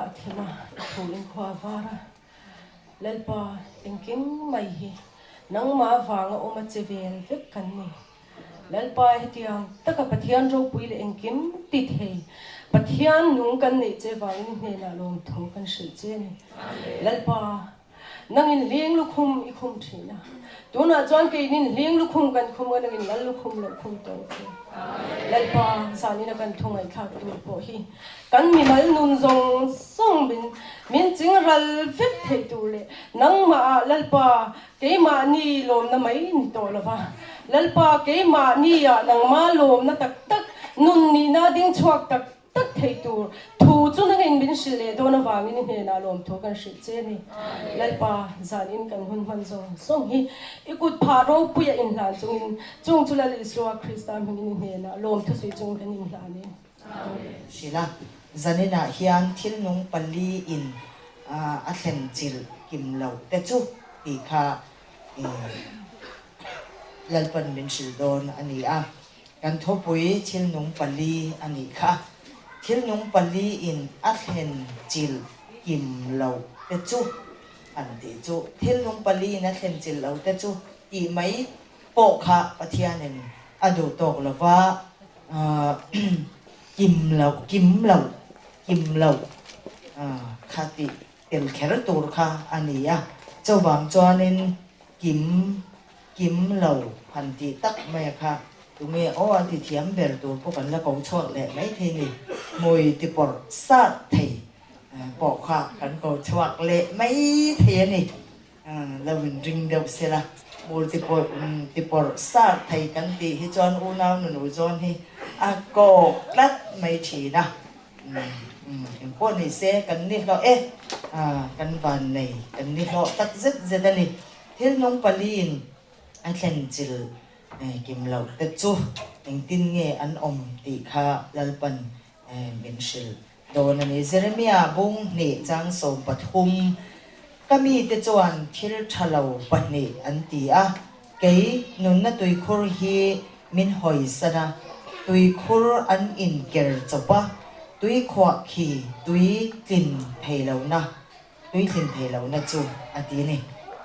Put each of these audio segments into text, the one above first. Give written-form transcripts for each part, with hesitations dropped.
a thim a, i thu in khua a var a. Lalpa, engkim mai hi nangmah avanga awm a che vel vek kan ni. Lalpa, hetiang taka Pathian ropui leh engkim ti thei Pathian nung kan neih che vangin i hnenah lawmthu kan hrilh che a ni. Lalpa, Nangin hling lukhum i khum thin a, tunah chuan keinin hling lukhum kan khum a, nangin lal lukhum loh khum tawh che. Lalpa, zanina kan thu ngaihthlak tur pawh hi kan mimal nun zawng zawng min min ching ral vek theih tur leh nangmahah Lalpa keimahni lawmna mai ni tawh lova, Lalpa keimahniah nangma lawmna tak tak nun nihna ding chhuak tak tak thei tur thu chu nangin min hrilh leh dawn avangin i hnenah lawmthu kan hrilh che a ni. Lalpa, zanin kan hun hman zawng zawng hi i kut phah ropuia inhlan chungin chung chu Lal Isua Krista hmingin i hnenah lawmthu sawi chung kan inhlan e. Amen. Hrilh a, zaninah hian thil nung pali in a thlen chilh kim loh te chu tih kha Lalpan min hrilh dawn a ni a. Kan thawpui thilnung pali a nih kha. Thilnung pali in a thlen chilh kim loh te chu han tih chu thilnung pali in a thlen chilh lo te chu tih mai pawh kha Pathianin a duh tawk lo va, kim loh, kim loh, kim loh kha tih tel kher tur kha a ni a. Chuvang chuanin kim Kim lo han tih tak mai a kha, tunge aw a ti thiam ber tur pawh kan la ko chhuak leh mai thei ni, hmui ti pawrh sat thei pawh kha kan ko chhuak leh mai thei a ni, lo in ring deuh se la, hmur ti pawrh ti pawrh sat thei kan tih hi chuan unau nunu zawn hi a kawk tlat mai thin a, engpawh ni se kan ni hlawh e, kan vannei kan ni hlawh tak zet zet a ni. Thil nung paliin a thlen chil kim loh te chu engtin nge an awm tih kha Lalpan min hrilh dawn a ni. Jeremia bung hnih chang 13, Ka mite chuan thil tha lo pahnih an ti a, kei nunna tuikhur hi min hawisan a, tuikhur an inker chawp a, tuikhuah khi tui tlin thei lohna Tui tlin thei lohna chu a ti a ni.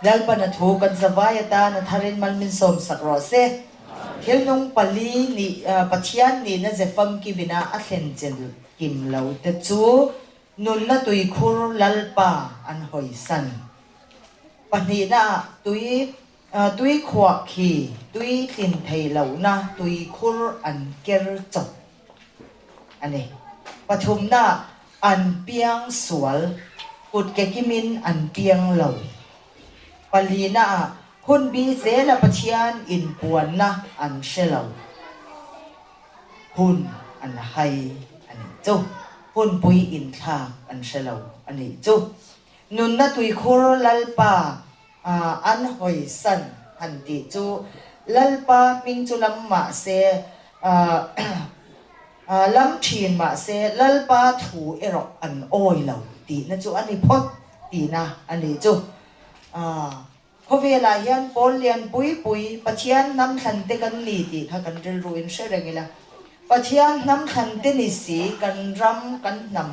Lalpan a thu kan zavai atan a tharin mal min sawm sak rawh se. Thil nung pali nih Pathian nihna ze famkimina a thlen chel kim lo te chu nunna tuikhur Lalpa an hawisan. Pahnihna ah tui tui khuah khi tui tlin thei lohna tuikhur an ker chawp. a ni. Pathumna, an piang sual, kut ke kimin an piang lo. Palina, hun bi zela Pathian inpuanna an hre lo. Hun an hai a nih chu. Hunpui inthlak an hre lo a nih chu. Nunna tuikhur Lalpa an hawisan han tih chu Lalpa hming chu lam mah se lam thin mah se Lalpa thu erawh an awi lo tihna chu a ni phawt tihna a nih chu. Khawvelah hian pawl lian pui pui Pathian hnam thlan te kan ni tih kha kan rilru in hre reng ila. Pathian hnam thlan te ni si kan ram kan hnam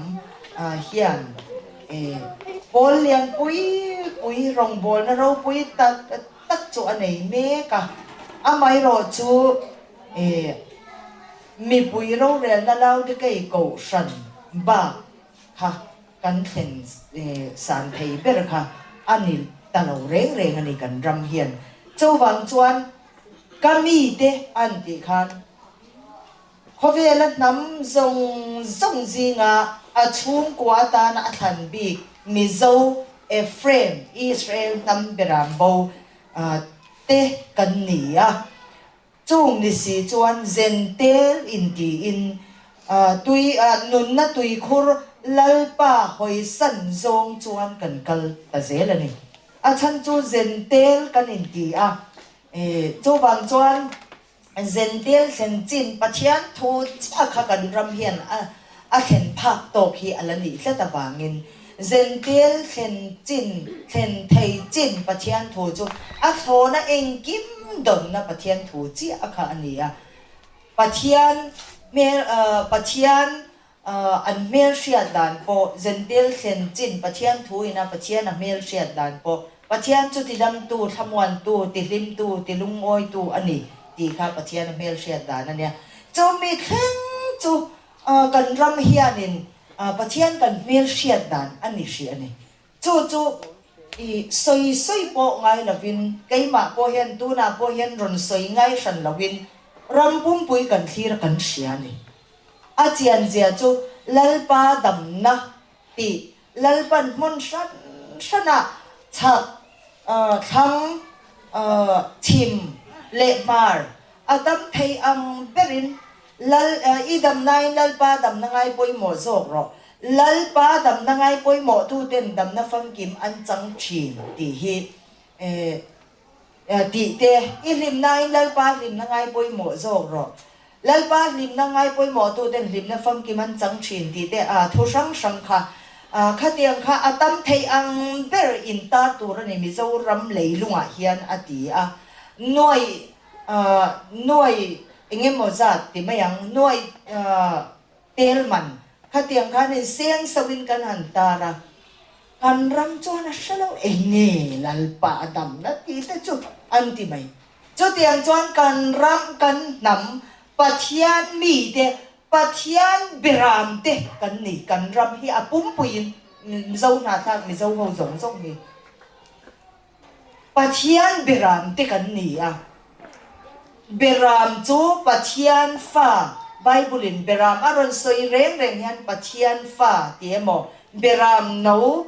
hian pawl lian pui pui rawngbawlna ropui tak tak chu a nei mek a. Amaherawh chu mipui rorelna Laodikei kohhran bak kha kan thlen san thei ber kha a ni ta lo reng reng a ni kan ram hian. Chuvang chuan ka mite an tih khan khawvela hnam zawng zawng zinga a chhungkua atana a thlan bik Mizo, Ephraim, Israel hnam beram bo te kan ni a. Chung ni si chuan Zentel intiin tui nunna tuikhur Lalpa hawisan zawng chuan kan kal ta zel a ni. A chhan chu Zentel kan inti a, chuvang chuan Zentel thlen chin Pathian thu chiah kha kan ram hian a thlen phak tawk hi a la nih tlat avangin Zentel thlen chin, thlen thei chin Pathian thu chu a thlawna engkim dawnna Pathian thu chiah kha a ni a. Pathian hmel, Pathian. An hmelhriat dan pawh Zentel thlen chin Pathian thu ina Pathian a hmelhriat dan pawh Pathian chu tidamtu, thlamuantu, tihlimtu, tilungawitu a ni tih kha Pathian a hmelhriat dan a nia. Chumi thleng chu kan ram hianin Pathian kan hmelhriat dan a ni hrih a ni. Chu chu i sawi sawi pawh ngai lovin, keimah pawh hian tunah pawh hian rawn sawi ngai hran lovin ram pumpui kan thlir a kan hria a ni. A chianzia chu Lalpa damna tih Lalpan hmun hran hranah chhak, thlang, chhim leh hmar a dam thei ang berin Lal, i damnain Lalpa damna ngai pawimawh zawk rawh. Lalpa damna ngai pawimawh tuten damna famkim an chang thin tih hi tih te, i hlimnain Lalpa hlimna ngai pawimawh zawk rawh. Lalpa hlimna ngai pawimawh tuten hlimna famkim an chang thin tih te a thu hrang hrang kha khatiang kha a tam theih ang ber intar tur a ni Mizoram leilungah hian a ti a. Nuai Nuai eng emaw zat ti mai ang, nuai tel man khatiang khan in seng sauhin kan han tar a, kan ram chuan a hre lo eng nge Lalpa a damna tih te chu an ti mai. Chutiang chuan kan ram kan hnam Pathian mite Pathian beram te kan ni, kan ram hi a pumpuiin Mizo hnahthlak Mizo ho zawng zawng hi. Pathian beram te kan ni a. Beram chu Pathian fa, Bible in beram a rawn sawi reng reng hian Pathian fa ti emaw, beram no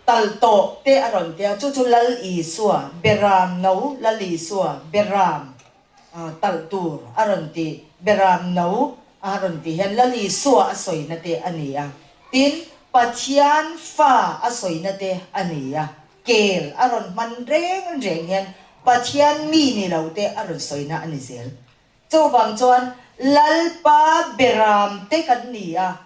tal tawh te a rawn ti a, chu chu Lal Isua, beram no Lal Isua, beram talh tur a rawn ti, beram no a rawn ti hian Lal Isua a sawina te a ni a, tin, Pathian fa a sawina te a ni a, kel a rawn hman reng reng hian Pathian mi ni lo te a rawn sawina a ni zel. Chuvang chuan Lalpa beram te kan ni a,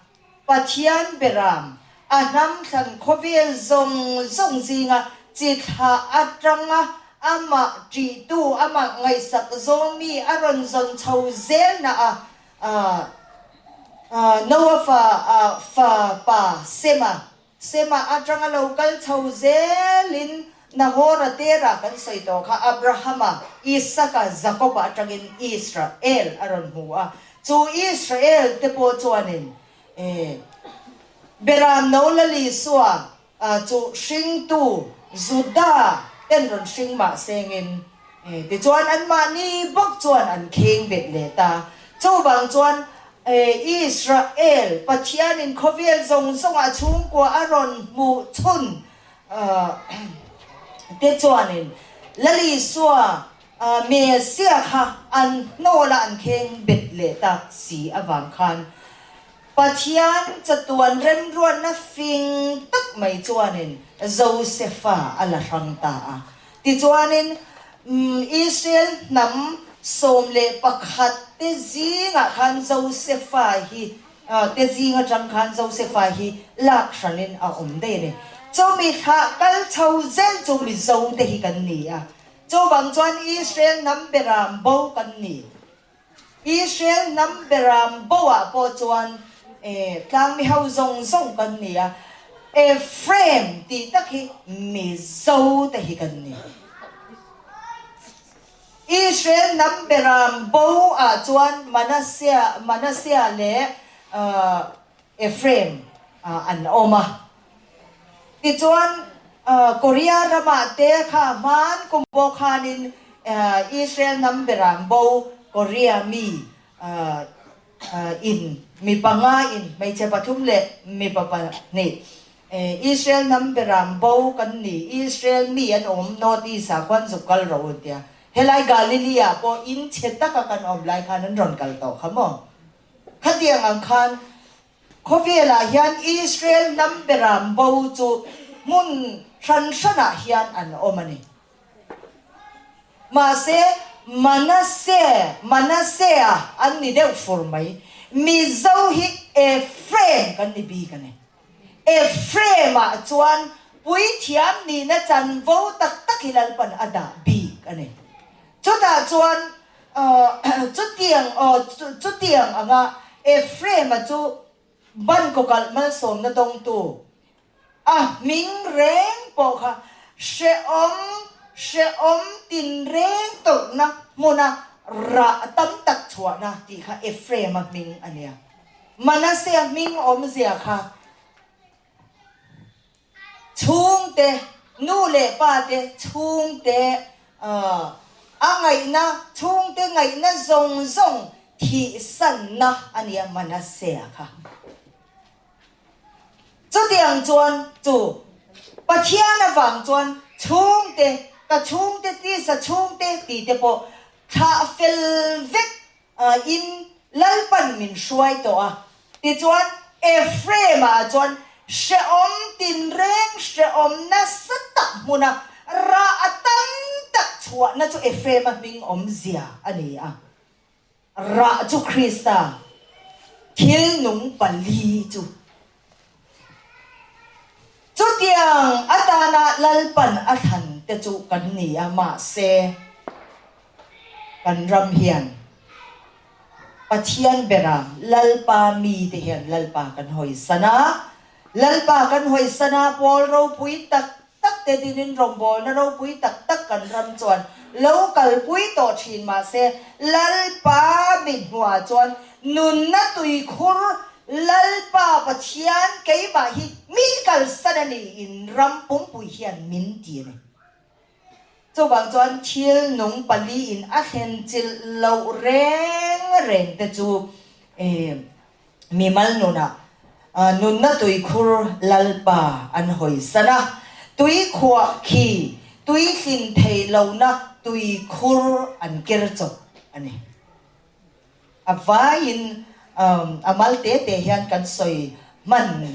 Pathian beram a hnam thlan khawvel zawng zawng zinga chi thla atanga amah ṭihtu, amah ngaihsak zawng mi a rawn zawn chho zelna a, Noa fa fa pa Sema, Sema atanga lo kal chho zelin Nahora Tera kan sawi tawh kha Abrahama, Isaka, Jakoba atangin Israel a rawn hmu a. Chu Israel te pawh chuanin Beram no la Lisua chu hringtu Juda ten rawn hring mah sengin tichuan anmahni bawk chuan an kheng bet leh ta. Chuvang chuan Israel Pathianin khawvel zawng zawngah chhungkua a rawn hmuh chhun te chuanin Lalisua Messiah kha an hnawla an kheng bet leh tak si avang khan Pathian chatuan remruatna fing tak mai chuanin Josefa a la hrang ta a. Tichuanin Israel hnam 11 te zingah khan Josefa hi te zing atang khan Josefa hi lak hranin a awm daih a ni. Chumi thlah kal chho zel chu Mizo te hi kan ni a. Chuvang chuan Israel hnam beram bo kan ni. Israel hnam beram bo ah pawh chuan tlangmi ho zawng zawng kan ni a, Ephraim tih tak hi Mizo te hi kan ni. Israel hnam beram bo ah chuan Manasseh Manasseh leh Ephraim an awm a. Tichuan, Korea ramah te kha hman kum pawh khanin Israel hnam beram bo Korea mi in mi panga in hmeichhe pathum leh mipa pahnih Israel hnam beram bo kan ni, Israel mi an awm North East ah khuan zuk kal rawh u tia. Helai Galilee ah pawh in chhe taka kan awm lai khan an rawn kal tawh kha maw? Khatiang ang khan Khawvelah hian Israel hnam beram bo chu hmun hran hranah hian an awm a ni. Mahse, Manasseh, Manasseh-a an ni deuh fur mai. Mizo hi Ephraim kan ni bik a ni. Ephraim-ah chuan puithiam nihna chanvo tak tak hi Lalpan a dah bik a ni. Chutah chuan chutiang chutiang anga. Ephraim-a chu ban kawkalh malsawmna dawngtu, a hming reng pawh kha hrehawm hrehawm tinreng tawrhna hmuna rah tam tak chhuahna tih kha Ephraim-a hming a nia. Manasseh-a hming awmzia kha Chhungte, nu leh pa te chhungte a ngaihna, chhungte ngaihna zawng zawng thihsanna a nia Manasseh-a kha. Chutiang chuan chu Pathian avang chuan chhungte, ka chhungte tisa chhungte tih te pawh thlah fel vek In Lalpan min hruai tawh a, tichuan Ephraim-ah chuan hrehawm tinreng hrehawm nasa tak hmuna rah a tam tak chhuahna chu Ephraim-a hming awmzia a ni a. Rah chu Krista thil nung pali chu. Chutiang atana Lalpan a thlan te chu kan ni a, mahse kan ram hian Pathian bera Lalpa mite hian Lalpa kan hawisan a, Lalpa kan hawisan a, pawl ropui tak tak te dinin rawngbawlna ropui tak tak kan ram chuan lo kalpui tawh thin mahse Lalpa mithmuhah chuan nunna tuikhur Lalpa Pathian keimah hi min kalsan a ni in ram pumpui hian min ti a ni. Chuvang chuan thil nung pali in a thlen chilh loh reng reng te chu mimal nunah nunna tuikhur Lalpa an hawisan a, tuikhuah khi tui hlin theih lohna tuikhur an ker chawp a ni. A vaiin a mal te te hian kan sawi hman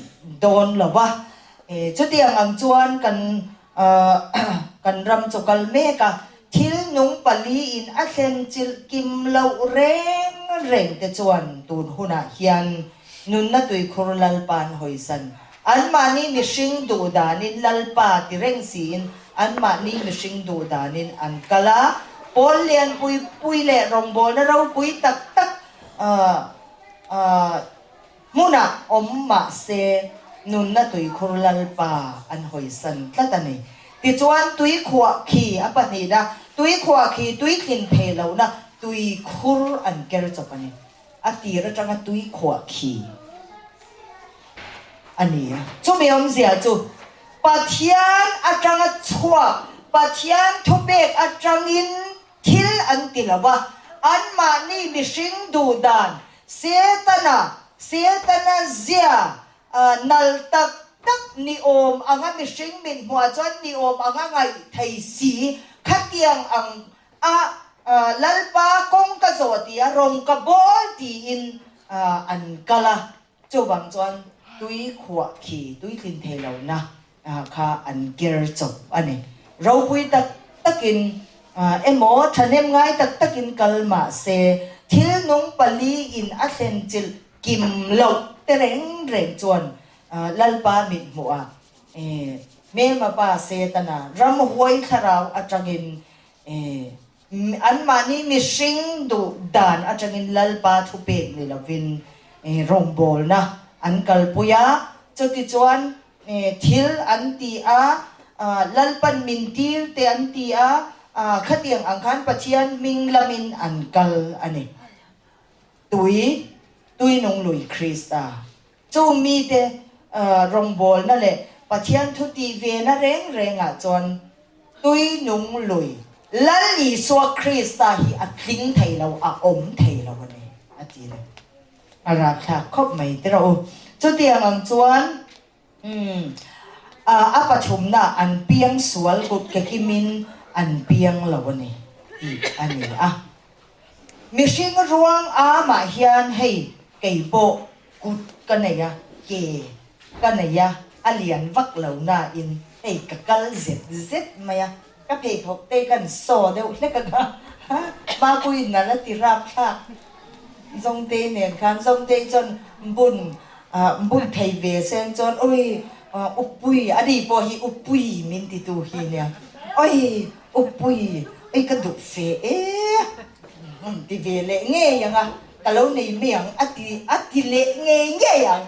dawn lo va, chutiang ang chuan kan kan ram chu kal mek a, thil nung paliin a thlen chilh kim loh reng reng te chuan tun hunah hian nunna tuikhur Lalpa'n hawisan anmahni mihring duh danin Lalpa ti reng siin Anmahni mihring duh danin an kal a, pawl lian pui pui leh rawngbawlna ropui tak tak hmunah awm mah se nunna tuikhur Lalpa an hawisan tlat a ni. Tichuan tuikhuah khi a pahnihna, tuikhuah khi tuitlin thei lohna tuikhur an ker chawp a ni. A tir atanga tuikhuah khi a ni a. Chumi awmzia chu Pathian atanga chhuak, Pathian thupek atangin thil an ti lo va, anmahni mihring duh dan, Setana, Setana zia nal tak tak ni awm anga mihring min hmuah chuan ni awm anga ngaih thei si, khatiang ang a Lalpa kawng ka zawh ti a, rawng ka bawl tiin an kal a. Chuvang chuan tui khuah khi tui tlin thei lohna kha an ker chawp a ni. Ropui tak takin emaw thahnem ngai tak takin kal mah se thil nung pali in a thlen chilh kim loh te reng reng chuan Lalpa mithmuhah hmelma pa Setana ramhuai thlarau atangin Anmahni mihring duh dan atangin Lalpa thupek ni lovin rawngbawlna an kalpui a, chutichuan thil an ti a, Lalpan min tir te an ti a, khatiang ang khan Pathian hming lamin an kal a ni. Tui, Tuinung lui Krista. Chu mite rawngbawlna leh Pathian thu tih vena reng rengah chuan tui nung lui Lal Isua Krista hi a tling thei lo, a awm thei lo a ni, a ti le. A rapthlak khawp mai te rawh u. Chutiang ang chuan a pathumna an piang sual kut ke kimin an piang lo a ni tih a ni a. Mihring ruang amah hian hei kei pawh kut ka nei a, ke ka nei a, a lian vak lo nain hei ka kal zet zet mai a, ka pheikhawk te kan saw deuh hlek a ka Mapuiin a la ti rapthlak Zawngtei nen khan Zawngtei chuan bun bun thei ve sen chuan awi Upui a ni pawh hi Upui min titu hi nia awi Upui, ei ka duh fe e, ti ve leh ngei ang a. Ka lo nei mai ang a ti a ti leh ngei ngei ang.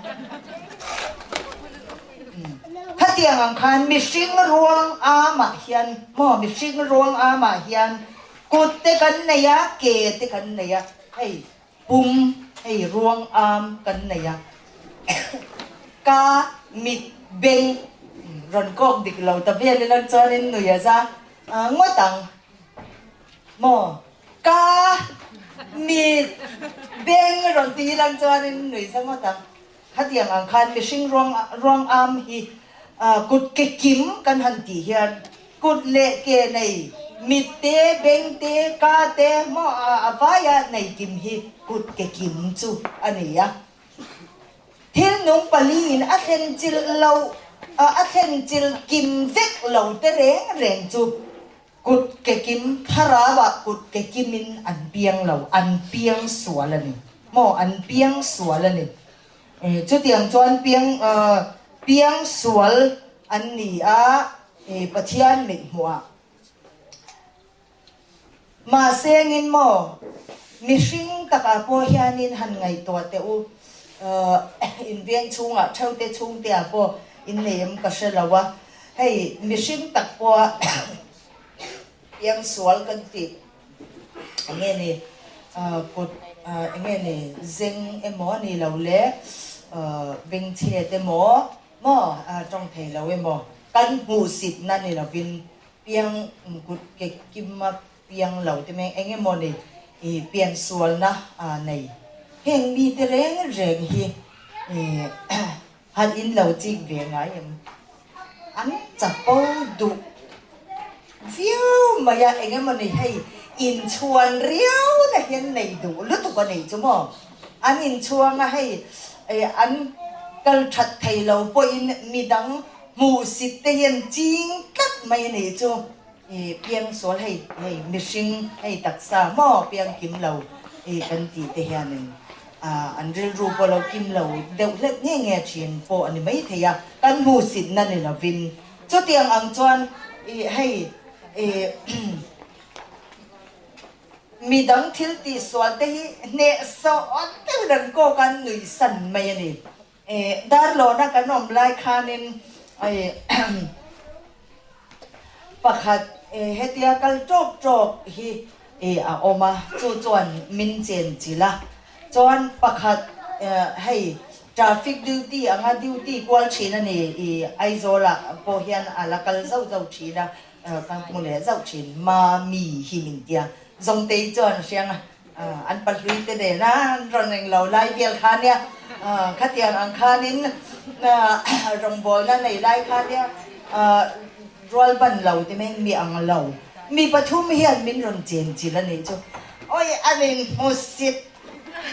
Khatiang ang khan mihring ruang amah hian maw mihring ruang amah hian kut te kan nei a, ke te kan nei a, hei pum hei ruang am kan nei a, ka mit beng rawn kawk dik lo ta vel ila chuanin nui a za ngawt ang. Maw? Ka mit beng rawn ti ilang chuanin nui za ngawt ang. Khatiang ang khan mihring ruang ruang am hi kut ke kim kan han tih hian kut leh ke nei mit te, beng te, ka te maw a vaia nei kim hi kut ke kim chu a ni a. Thil nung paliin a thlen chilh lo a thlen chilh kim vek lo te reng reng chu Kut ke kim, thlarauah kut ke kimin an piang lo, an piang sual a ni. Maw, an piang sual a ni. Chutiang chuan piang, piang sual an ni a, Pathian mithmuhah. Mahse engin maw, mihring takah pawh hianin han ngaihtuah teh u, inveng chhungah theute chhungteah pawh innei em ka hre lo a, Hei mihring tak pawha piang sual kan tih enge ni kut enge ni zeng emaw a ni lo le bengchhet emaw maw tawng thei lo emaw kan hmuhsitna ni lovin piang kut ke kima piang lo te mai eng emaw ni i piansualna nei heng mite reng reng hi Han in lo chik ve ngai em? An chapo duh viau mai a, eng emaw ni hei inchhuan riau na hian nei duh lutuk a nei chu maw? An inchhuang a hei an kal that thei lo pawhin midang hmuhsit te hian ching tlat mai a nih chu. I piang sual hei hei mihring hei taksa maw piang kim lo i kan tih te hianin an rilru pawh lo kim lo deuh hlek nge nge thin pawh a ni maithei a, kan hmuhsitna ni lovin chutiang ang chuan i hei i midang thil tih sual te hi hnehsawh deuhin an kawk a an nuihsan mai a ni. Darlawna kan awm lai khanin pakhat hetia kal tawk tawk hi a awm a, chu chuan min chen chilh a. Chuan pakhat hei traffic duty anga duty kual thin a ni i Aizawlah pawh hian a la kal zauh zauh thin a, ka hmu leh zauh thin. Mami hi min tia Zawngtei chuan hriang a. An pahlui te nena an rawn eng lo lai vel kha nia, khatiang ang khanin rawngbawlna nei lai kha nia rual ban lo ti mai mi ang lo. Mi pathum hian min rawn chen chilh a nih chu. Awi an inhmusit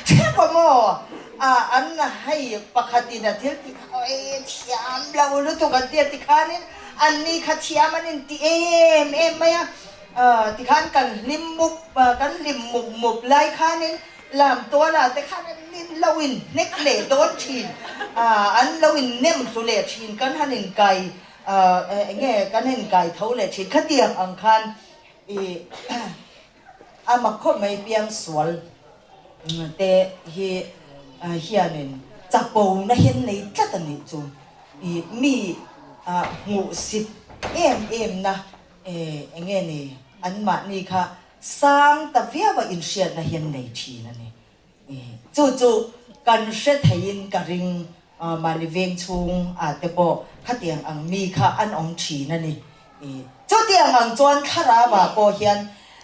thep a maw? An hei pakhatin a thil ti kha awi thiam lo lutuk an tia ti khanin anni kha thiam an inti em em mai a. Tikhan kan hlim mup, kan hlim mup mup lai khanin lam tuala te khan an in lo in hnek leh dawn thin, an lo in nem hlu leh thin, kan han in kai eng nge kan in kai tho leh thin. Khatiang ang khan i a mak khawp mai piang sual te hi hianin chapo na hian nei tlat a nih chu. I mi hmuhsit em em na E, enge ni, anmahni kha sang ta viau a inhriatna hian nei thin a ni. E, chu chu kan hre theiin ka ring, mahni veng chhung ah te pawh khatiang ang mi kha an awm thin a ni. E, chutiang ang chuan thlarau ah pawh hian,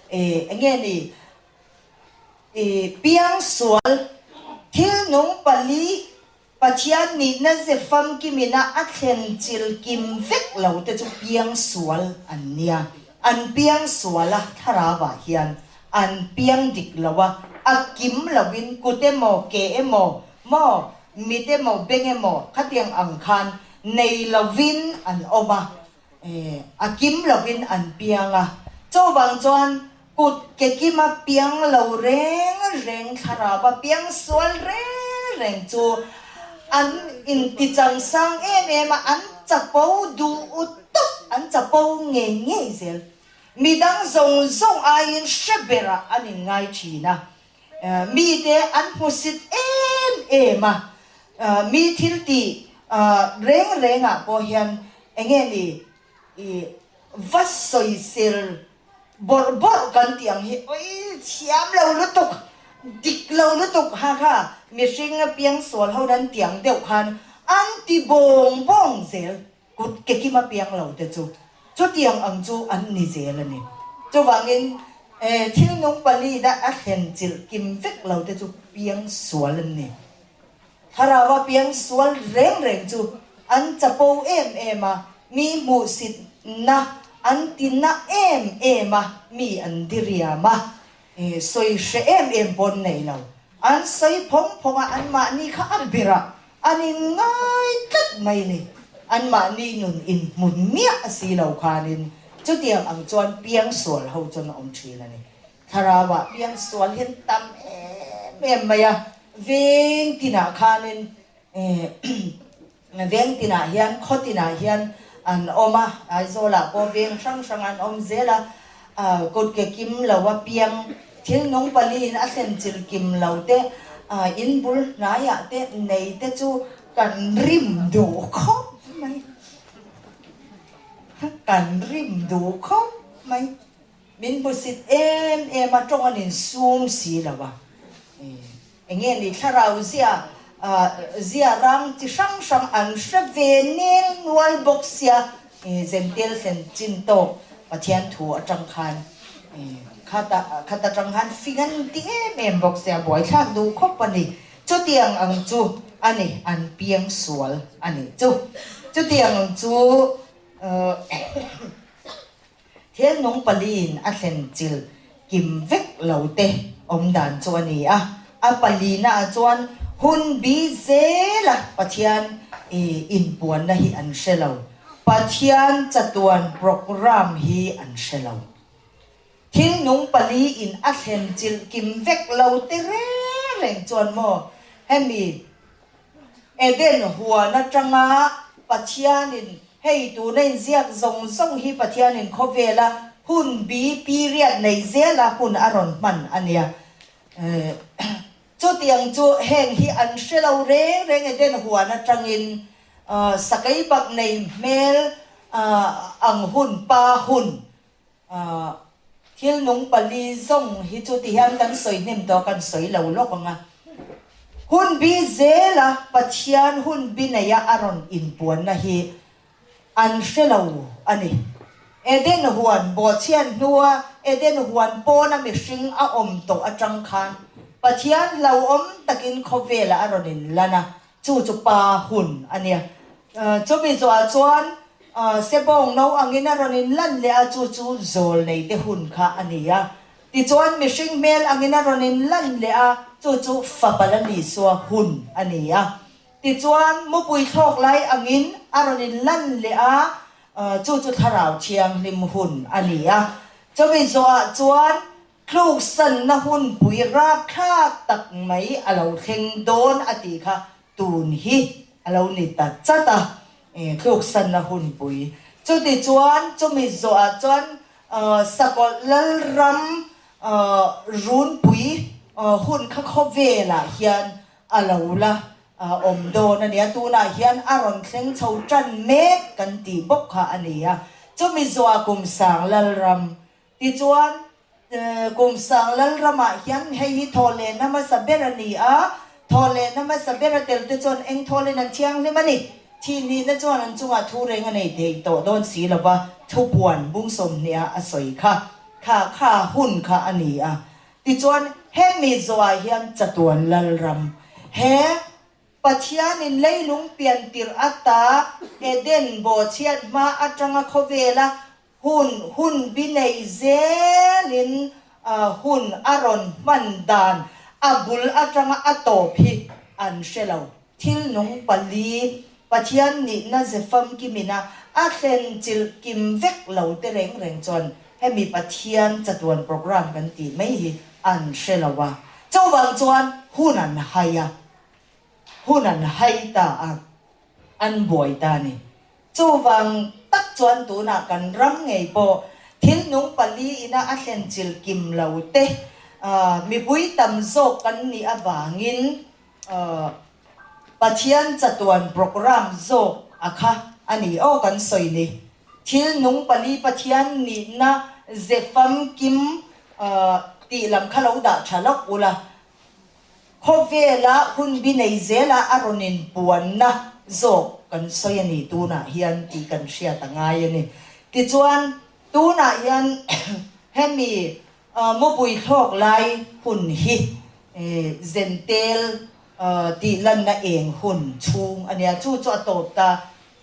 e, enge ni, e, piangsual thil nung pali Pathian nihna ze famkimina a thlen chil kim vek lo te chu piang sual an nia. An piang sual a, thlarauah hian an piang dik lo a, a kim loin kut emaw, ke emaw, maw, mit emaw, beng emaw khatiang ang khan nei lovin an awm a, a kim lovin an piang a. Chuvang chuan Kut ke kima piang lo reng reng thlarau piang sual reng reng chu an intichang sang em em a, an chapo duh tawp, an chapo ngei ngei zel. Midang zawng zawng aiin hre berah an inngai thin a. Mite an hmusit em em a, mi thil tih reng rengah pawh hian enge ni i va sawisel bawrh bawrh kan tih ang hi oi thiam lo lutuk, dik lo lutuk ha kha mihring a piangsual ho nan tiang deuh khan an ti bawng bawng zel. Kut ke kim a piang lo te chu chutiang ang chu an ni zel a ni. Chuvangin thil nung palina a thlen chilh kim vek lo te chu piang sual an ni. Thlarau a piang sual reng reng chu an chapo em em a, mi hmuhsitna an tina em em a, mi an diriam a, sawi hre em em pawn nei lo. An sawi phawng phawng a, anmahni kha a berah an inngai tlat mai ni. Anmahni nun inhmun miah a si lo khanin chutiang ang chuan piangsual ho chuan a awm thin a ni. Thlarauah piangsual hian tam em em mai a, veng tinah khanin Veng tinah hian, khaw tinah hian an awm a, Aizawlah pawh veng hrang hrang an awm zel a, kut ke kim lo a piang, thil nung paliin a thlen chil kim lo te, in bul hnaiah te nei te chu kan rim duh khawp mai, kan rim duh khawp mai. Min hmusit em em a, tawng an insum si lo a. Eng nge ni thlarau zia zia rang chi hrang hrang an hre ve nel nual bawk sia Zentel thlen chin tawk Pathian thu atang khan khata khat atang khan fing an ti em em bawk sia buaithlak duh khawp a ni. Chutiang ang chu a ni an piang sual a nih chu. Chutiang ang chu Thil nung paliin a thlen chil kim vek lo te awm dan chu a ni a, a palina ah chuan hun bi zela Pathian inpuanna hi an hre lo, Pathian chatuan programme hi an hre lo. Thil nung paliin a thlen chil kim vek lo te reng reng chuan maw hemi Eden huan atanga Pathianin hei tuna inziak zawng zawng hi Pathianin khawvela hun bi period nei zela hun a rawn hman a nia. Chutiang chu heng hi an hre lo reng reng Eden huan atangin sakei bak nei hmel ang hun pa hun Thil nung pali zawng hi chu tihian kan sawi hnem tawh kan sawi lo lawk ang a. Hun bi zela Pathian hun bi neia a rawn inpuanna hi an hre lo a ni. Eden huan bawhchhiat hnua Eden huan pawna mihring a awm tawh atang khan Pathian hlauhawm takin khawvelah a rawn inlan a, Chu chu pa hun a nia. Chumi zawhah chuan Sebawng no angin a rawn inlan leh a, chu chu zawl neite hun kha a ni a. Tichuan mihring hmel angin a rawn inlan leh a, chu chu fapa la Isua hun a ni a. Tichuan mupui thlawk lai angin a rawn inlan leh a, chu chu Thlarau Thianghlim hun a ni a. Chumi zawhah chuan Tluksanna hunpui rapthlak tak mai a lo thleng dawn a tih kha tun hi a lo ni ta chat a, tluksanna hunpui. Chutichuan chumi zawhah chuan Sakawlh Lalram runpui hun kha khawvelah hian a lo la awm dawn a nia. Tunah hian a rawn thleng chho tan mek kan tih bawk kha a ni a. Chumi zawhah Kumsang Lalram Tichuan, kum sang Lalramah hian hei hi thawhlehna hmasa ber a ni a, thawhlehna hmasa ber a telte chuan eng thawlin an thianghlim a ni. Thihhnihna chuan an chungah thu reng a nei thei tawh dawn si lo va, thupuan bung 20 a sawi kha, kha kha hun kha a ni a. Tichuan, hemi zawhah hian chatuan Lalram, he Pathianin leilung pian tirh ata Eden bawhchhiat hma atanga khawvela Hun hun bi nei zelin hun a rawn hman dan a bul atanga a tawp hi an hre lo. Thil nung pali Pathian nihna ze famkimina a thlen chilh kim vek lo te reng reng chuan hemi Pathian chatuan program kan tih mai hi an hre lo a. Chuvang chuan hun an hai a, hun an hai ta a, an buai ta a ni. Chuvang tak chuan tunah kan ram ngei pawh thil nung pali ina a thlen chil kim lo te, Mipui tam zawk kan nih avangin Pathian chatuan programme zawk a kha a ni aw kan sawi ni. Thil nung pali Pathian nihna ze famkim tih lam kha lo dah tha lawk ula. Khawvela hun bi nei zela a rawn inpuanna zawk kan sawi a ni tunah hian tih kan hriat a ngai a ni. Tichuan, tunah hian hemi mupui thlawk lai hun hi zentel tih lanna eng hun chhung a nia, chu chu a tawp ta.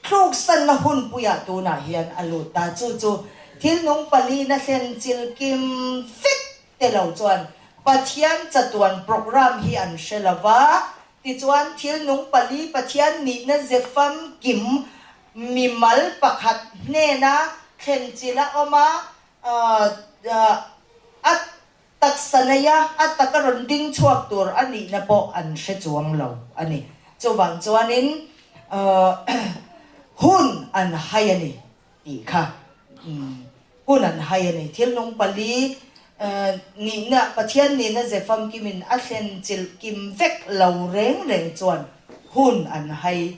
Tluksanna hunpuiah tunah hian a lut ta, chu chu thil nung palina thlen chil kim vek te lo chuan Pathian chatuan program hi an hre lo va, tichuan thil nung pali Pathian nihna ze famkim mimal pakhat hnena thlen chil a awm a, a taksa neia a taka rawn ding chhuak tur a nihna pawh an hre chuang lo a ni. Chuvang chuanin hun an hai a ni. Tih kha hun an hai a ni. Thil nung pali nihna, Pathian nihna ze famkimin a thlen chilh kim vek lo reng reng chuan hun an hai.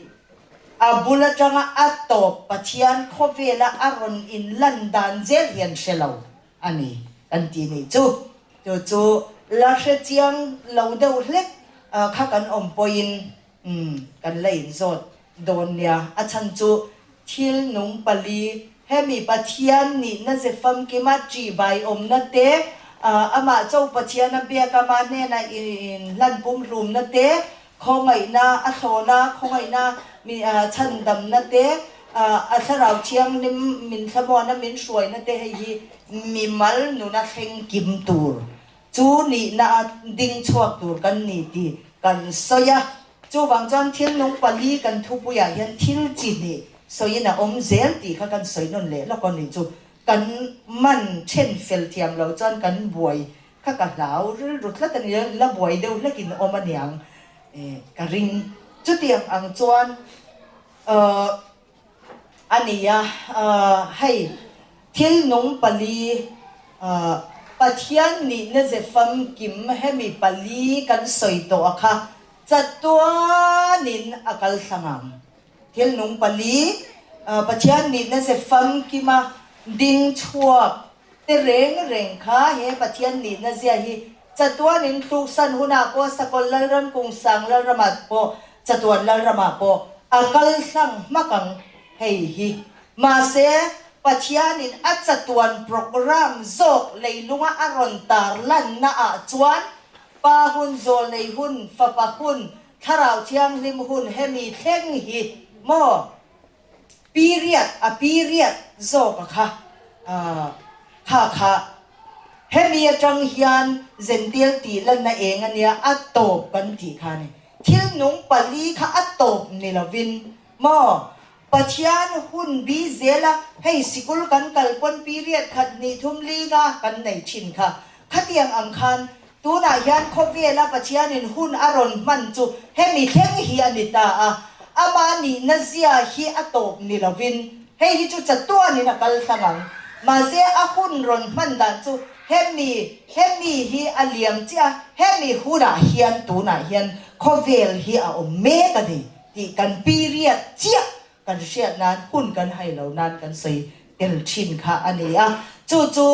A bul atanga a tawp Pathian khawvela a rawn inlan dan zel hian hre lo a ni kan ti nih chu. Chu chu la hre chiang lo deuh hlek kha kan awm pawhin kan la inzawt dawn nia. A chhan chu thil nung pali, hemi Pathian nihna ze famkima ṭihbai awmna te, amah cho Pathian a biak ama hnena inhlan pumhlumna te, khawngaihna a thlawna khawngaihna chhandamna te, a thlarau thianghlim min thlamuana min hruaina te hei hi mimal nuna thleng kim tur chu nihna a ding chhuak tur kan ni tih kan sawi a. Chuvang chuan thil nung pali kan thupuiah hian thil chi hnih sawiin a awm zel tih kha kan sawi nawn leh lawk a ni chu. Kan man then fel thiam lo chuan kan buai kha ka hlau rilru tlat a ni a, la buai deuh hlekin awm a niang ka ring. Chutiang ang chuan ahh a ni a, hei thil nung pali Pathian nihna ze famkim hemi pali kan sawi tawh a kha chatuanin a kal thlang ang. Thil nung pali Pathian nihna ze famkima ding chhuak te reng reng kha he Pathian nihna zia hi chatuanin tluksan hunah pawh Sakawlh Lalram Kungsang Lalramah pawh Chatuan Lalramah pawh a kal hlang hmak ang hei hi. Mahse, Pathianin a chatuan program zawk leilunga a rawn tar lanna ah chuan Pa hun, Zawlnei hun, Fapa hun, Thlarau Thianghlim hun hemi thleng hi maw period a period zawk a kha kha kha hemi atang hian Zentil tih lanna eng ania a tawp kan tih kha a ni. Thil nung pali kha a tawp ni lovin maw? Pathian hun bi zela hei sikul kan kal pawn period khat hnih thum li nga kan nei thin kha. Khatiang ang khan tunah hian khawvela Pathianin hun a rawn hman chu hemi thleng hi a ni ta a, ama nihna zia hi a tawp ni lovin hei hi chu chatuanin a kal hlang ang. Mahse a hun rawn hman dan chu Hemi, hemi hi a liam chiah a, hemi hunah hian tunah hian khawvel hi a awm mek a ni tih kan period chiah kan hriat nan hun kan hai lo nan kan sawi tel thin kha a ni a. Chu chu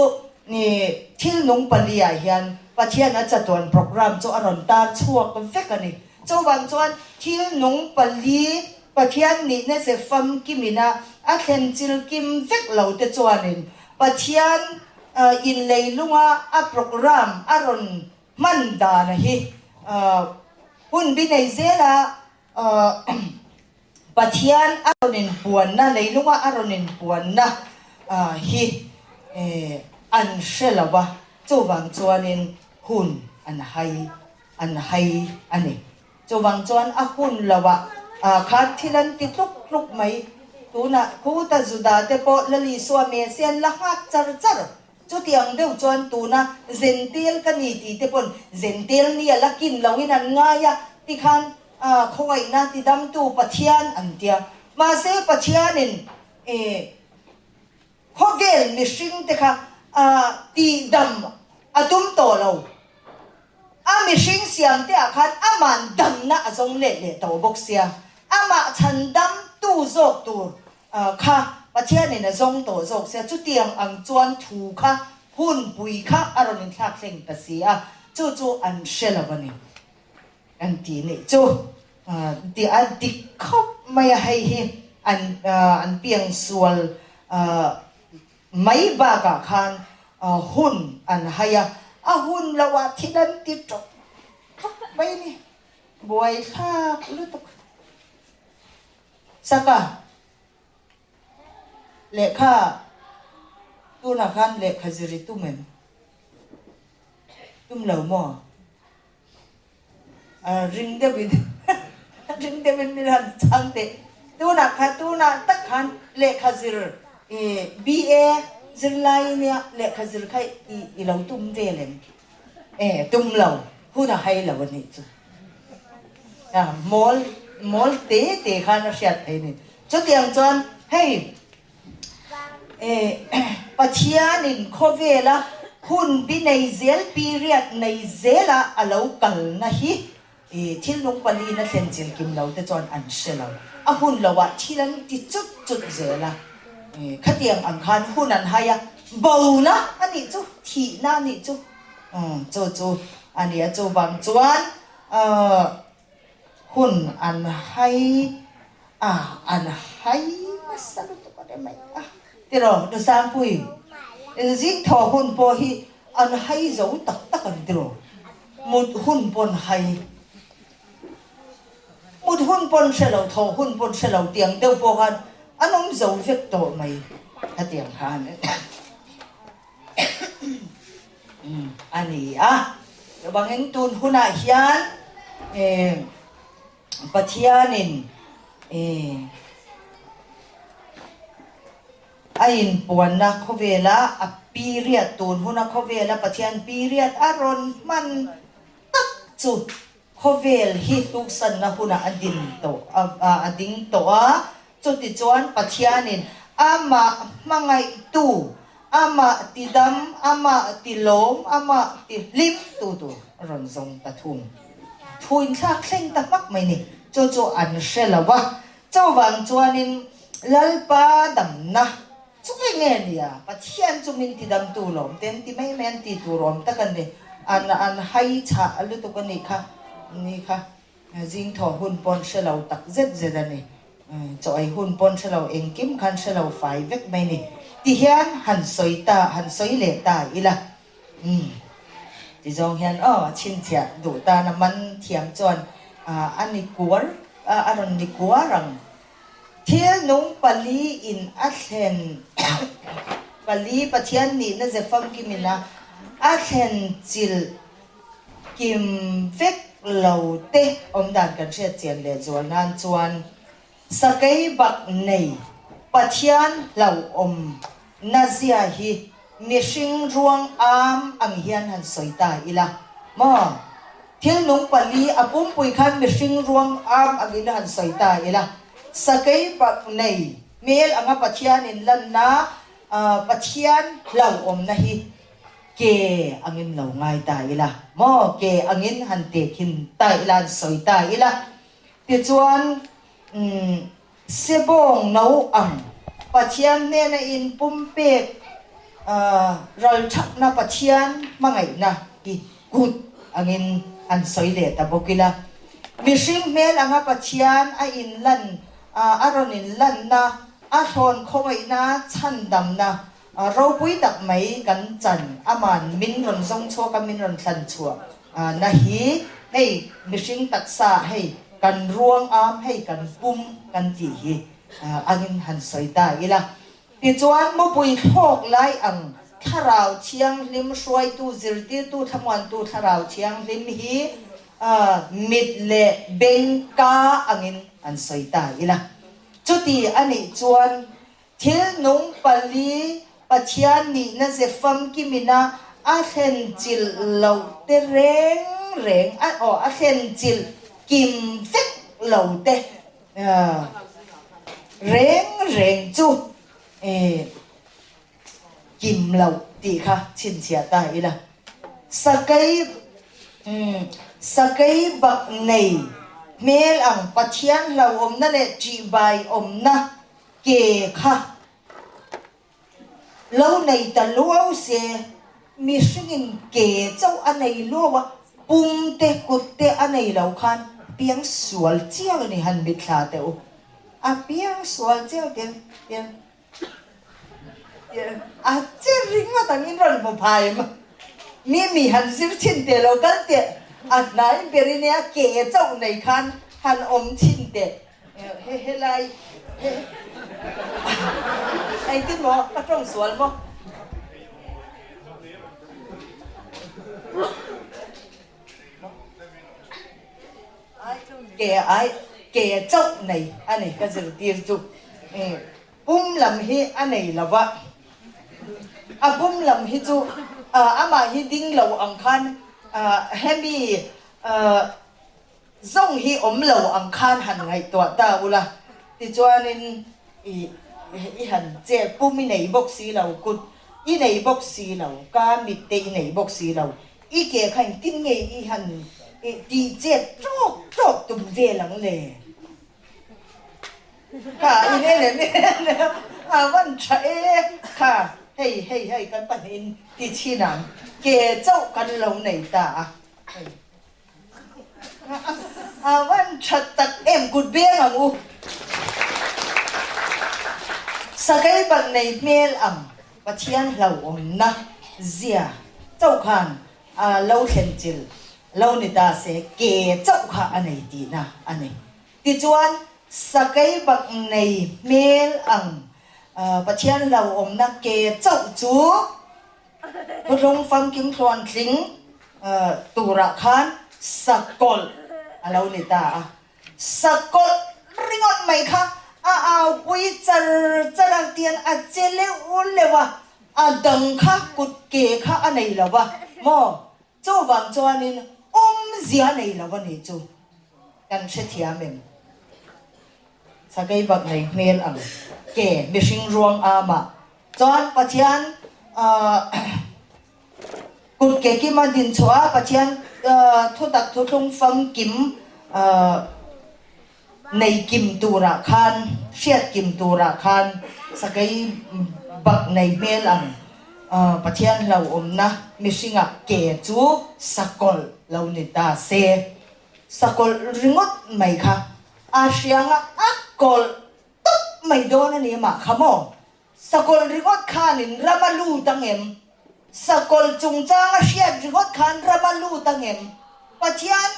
thil nung paliah hian Pathian a chatuan program chu a rawn tar chhuak vek a ni. Chuvang chuan thil nung pali Pathian nihna ze famkimina a thlen chil kim vek lo te chuanin Pathian in leilunga a program a rawn hman dan hi hun bi nei zela Pathian a rawn inpuanna, leilunga a rawn inpuanna hi an hre lo va, chuvang chuanin hun an hai an hai a ni. Chuvang chuan a hun loah khan thil an ti tluk tluk mai. Tunah khuta Juda te pawh Lal Isua Messiah an la nghak char char. Chutiang deuh chuan tuna Zentel ka ni tih te pawn Zentel ni a la kin loin an ngai a, tikhan khawngaihna tidamtu Pathian an tia. Mahse Pathianin khawvel mihring te kha tihdam a tum tawh lo. mihring siam te ah khan aman damna a zawng let leh tawh bawk sia, amah chhandam tu zawk tur kha Pathianin a zawng tawh zawk sia, chutiang ang chuan thu kha hunpui kha a rawn inthlak thleng ta si a, chu chu an hre lo a ni kan ti nih chu tih a dik khawp mai a, hei hi an an piangsual Mai bakah khan hun an hai a, a hun loah thil an ti ṭawk ṭawk mai a ni. Buaithlak lutuk. Saka lehkha tunah khan lehkha zir i tum em? Tum lo maw? Ring deuhin ring deuhin min han chhang teh. Tunah kha tunah tak khan lehkha zir i BA zirlai nia lehkha zir kha i i lo tum vel em? E tum lo hun a hai lo a nih chu. Mawl mawl te te khan a hriat thei a ni. Chutiang chuan hei Pathianin khawvela hun bi nei zel, period nei zela a lo kalna hi thil nung palina thlen chil kim lo te chuan an hre lo. A hun loah thil an ti chut chut zel a, khatiang ang khan hun an hai a, bona a nih chu, thihna a nih chu, chu chu a ni a. Chuvang chuan Hun an hai a, an hai nasa lutuk a ni mai a. Tiraw Nusangpui, zing thaw hun pawh hi an hai zo tak tak ang tiraw? Mut hun pawn hai, mut hun pawn hre lo, thaw hun pawn hre lo tiang deuh pawh khan an awm zo vek tawh mai hetiang khan. A ni a. Chuvangin tun hunah hian Pathianin a inpuanna khawvela a period, tun huna khawvela Pathian period a rawn hman tak chu khawvel hi tluksanna hunah a din tawh a ding tawh a. Chutichuan Pathianin amah hmangaihtu, amah tidam, amah tilawm, amah tihlim tu tur a rawn zawng ta thung. Thu inthlak thleng ta hmak mai ni. Chu chu an hre lo va. Chuvang chuanin Lalpa damna chu nge nge nia? Pathian chu min tidamtu lawm te an ti mai mai, an ti tur awm tak a ni. An an hai chhah lutuk a nih kha, ni kha. Zing thaw hun pawn hre lo tak zet zet a ni. Chaw ei hun pawn hre lo, engkim khan hre lo fai vek mai ni. Ti hian han sawi ta, han sawi leh ta ila. Umm. Ti zawng hian aw, a chhinchhiah duh tana man thiam chuan a ni kuar, a rawn ni kuar ang. Thil nung pali in a thlen pali Pathian nihna ze famkim ina a thlen chilh kim vek lo te awm dan kan hriat chian leh zual nan chuan sakei bak nei Pathian hlauhawm na zia hi mihring ruang am ang hian han sawi ta ila maw? Thil nung pali a pumpui khan mihring ruang am angin han sawi ta ila, sakei bak nei hmel anga Pathianin lanna Pathian hlauhawmna hi ke angin lo ngai ta ila maw? Ke angin han tehkhin ta ila, han sawi ta ila. Tichuan, umm. Sebawng no ang Pathian hnena in pumpek ralthakna Pathian hmangaihna hi kut angin han sawi leh ta bawk ila. Mihring hmel anga Pathian a inlan a rawn inlanna, a thlawn khawngaihna chhandamna ropui tak mai kan chan aman min rawn zawng chhuak a, min rawn thlan chhuah na hi hei mihring taksa hei kan ruang am hei kan pum kan tih hi angin han sawi ta ila. Tichuan mupui thlawk lai ang Thlarau Thianghlim hruaitu zirtirtu thlamuantu Thlarau Thianghlim hi mit leh beng ka angin han sawi ta ila. Chuti anih chuan Thil nung pali Pathian nihna ze famkimina a thlen chilh loh te reng reng a aw a thlen chilh kim vek lo te reng reng chu kim loh tih kha chhinchhiah ta ila. Sakei. Umm, sakei bak nei hmel ang Pathian hlauhawmna leh ṭihbai awmna ke kha lo nei ta luau se, mihringin ke chauh a nei luau a, pum te kut te a nei lo khan piang sual chiang a ni han mitthla teh u. A piang sual chiang tiang tiang. A che ringawt angin rawn hmu phai em? Mi mi han zir chhin teh lo kal teh, a hnai ber in a ke chauh nei khan han awm chhin teh. He helai he engtin maw ka tawng sual maw? Ke ai ke chauh nei a ni ka zirtir chu. Pum lam hi a nei lo va, a pum lam hi chu amah hi ding lo ang khan hemi zawng hi awm lo ang khan han ngaihtuah ta ula, tichuanin i han che pum i nei bawk si lo, kut i nei bawk si lo, ka mit te i nei bawk si lo, i ke kha engtin nge i han tih chet tawk tawk tum vel ang le? Kha i ne leh ne leh a van tha e kha hei hei hei kan pahnihin ti chhin ang ke chauh kan lo nei ta a hei a van tha tak em kut beng ang u sakei bak nei hmel ang Pathian hlauhawmna zia chauh khan a lo thlen chil lo ni ta se ke chauh kha a nei tihna a ni. Tichuan, sakei bak nei hmel ang Pathian hlauhawmna ke chauh chu Thuthlung famkim thluan tling turah khan sakawlh a lo ni ta a. Sakawlh ringawt mai kha a aupui char char a, tian a che leuh leuh a, a dang kha kut ke kha a nei lo va maw? Chuvang chuanin awmzia nei lo a nih chu kan hrethiam em? Sakei bak nei hmel ang ke mihring ruang amah chuan Pathian kut ke kima din chhuah a, Pathian thutak thuthlung famkim nei kim turah khan, hriat kim turah khan sakei bak nei hmel ang Pathian hlauhawmna mihringah ke chu sakawlh lo ni ta se. Sakawlh ringawt mai kha a hrianga a kawlh tawp mai dawn a ni mah kha maw? Sakawlh ringawt khanin ram a lut ang em? Sakawlh chungchanga hriat ringawt khan ram a lut ang em? Pathian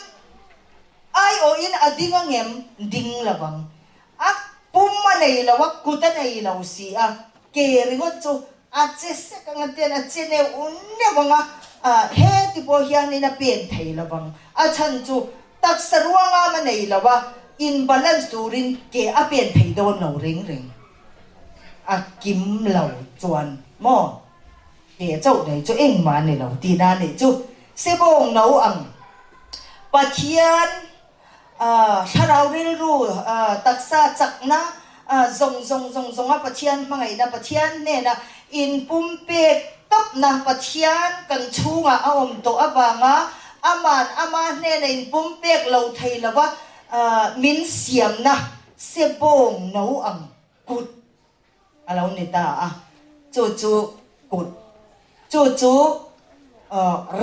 aiawhin a ding ang em? Ding lo ang. A pum a nei lo, a kut a nei lo si a, ke ringawt chu a che sek ang a tian a che neuh neuh ang a, heti pawh hianin a pen thei lo vang. A chhan chu taksa ruangam a nei lo a, in balance turin ke a pen thei dawn lo reng reng. A kim lo chuan maw ke chauh nei chu engmah a ni lo tihna a nih chu. Sebawng no ang Pathian thlarau rilru taksa chakna zawng zawng zawng zawnga Pathian hmangaihna Pathian hnena inpumpek tawpna Pathian kan chhungah a awm tawh avanga aman ama hnena inpumpek lo thei lova min siamna Sebawng no ang kut a lo ni ta a, chu chu kut, chu chu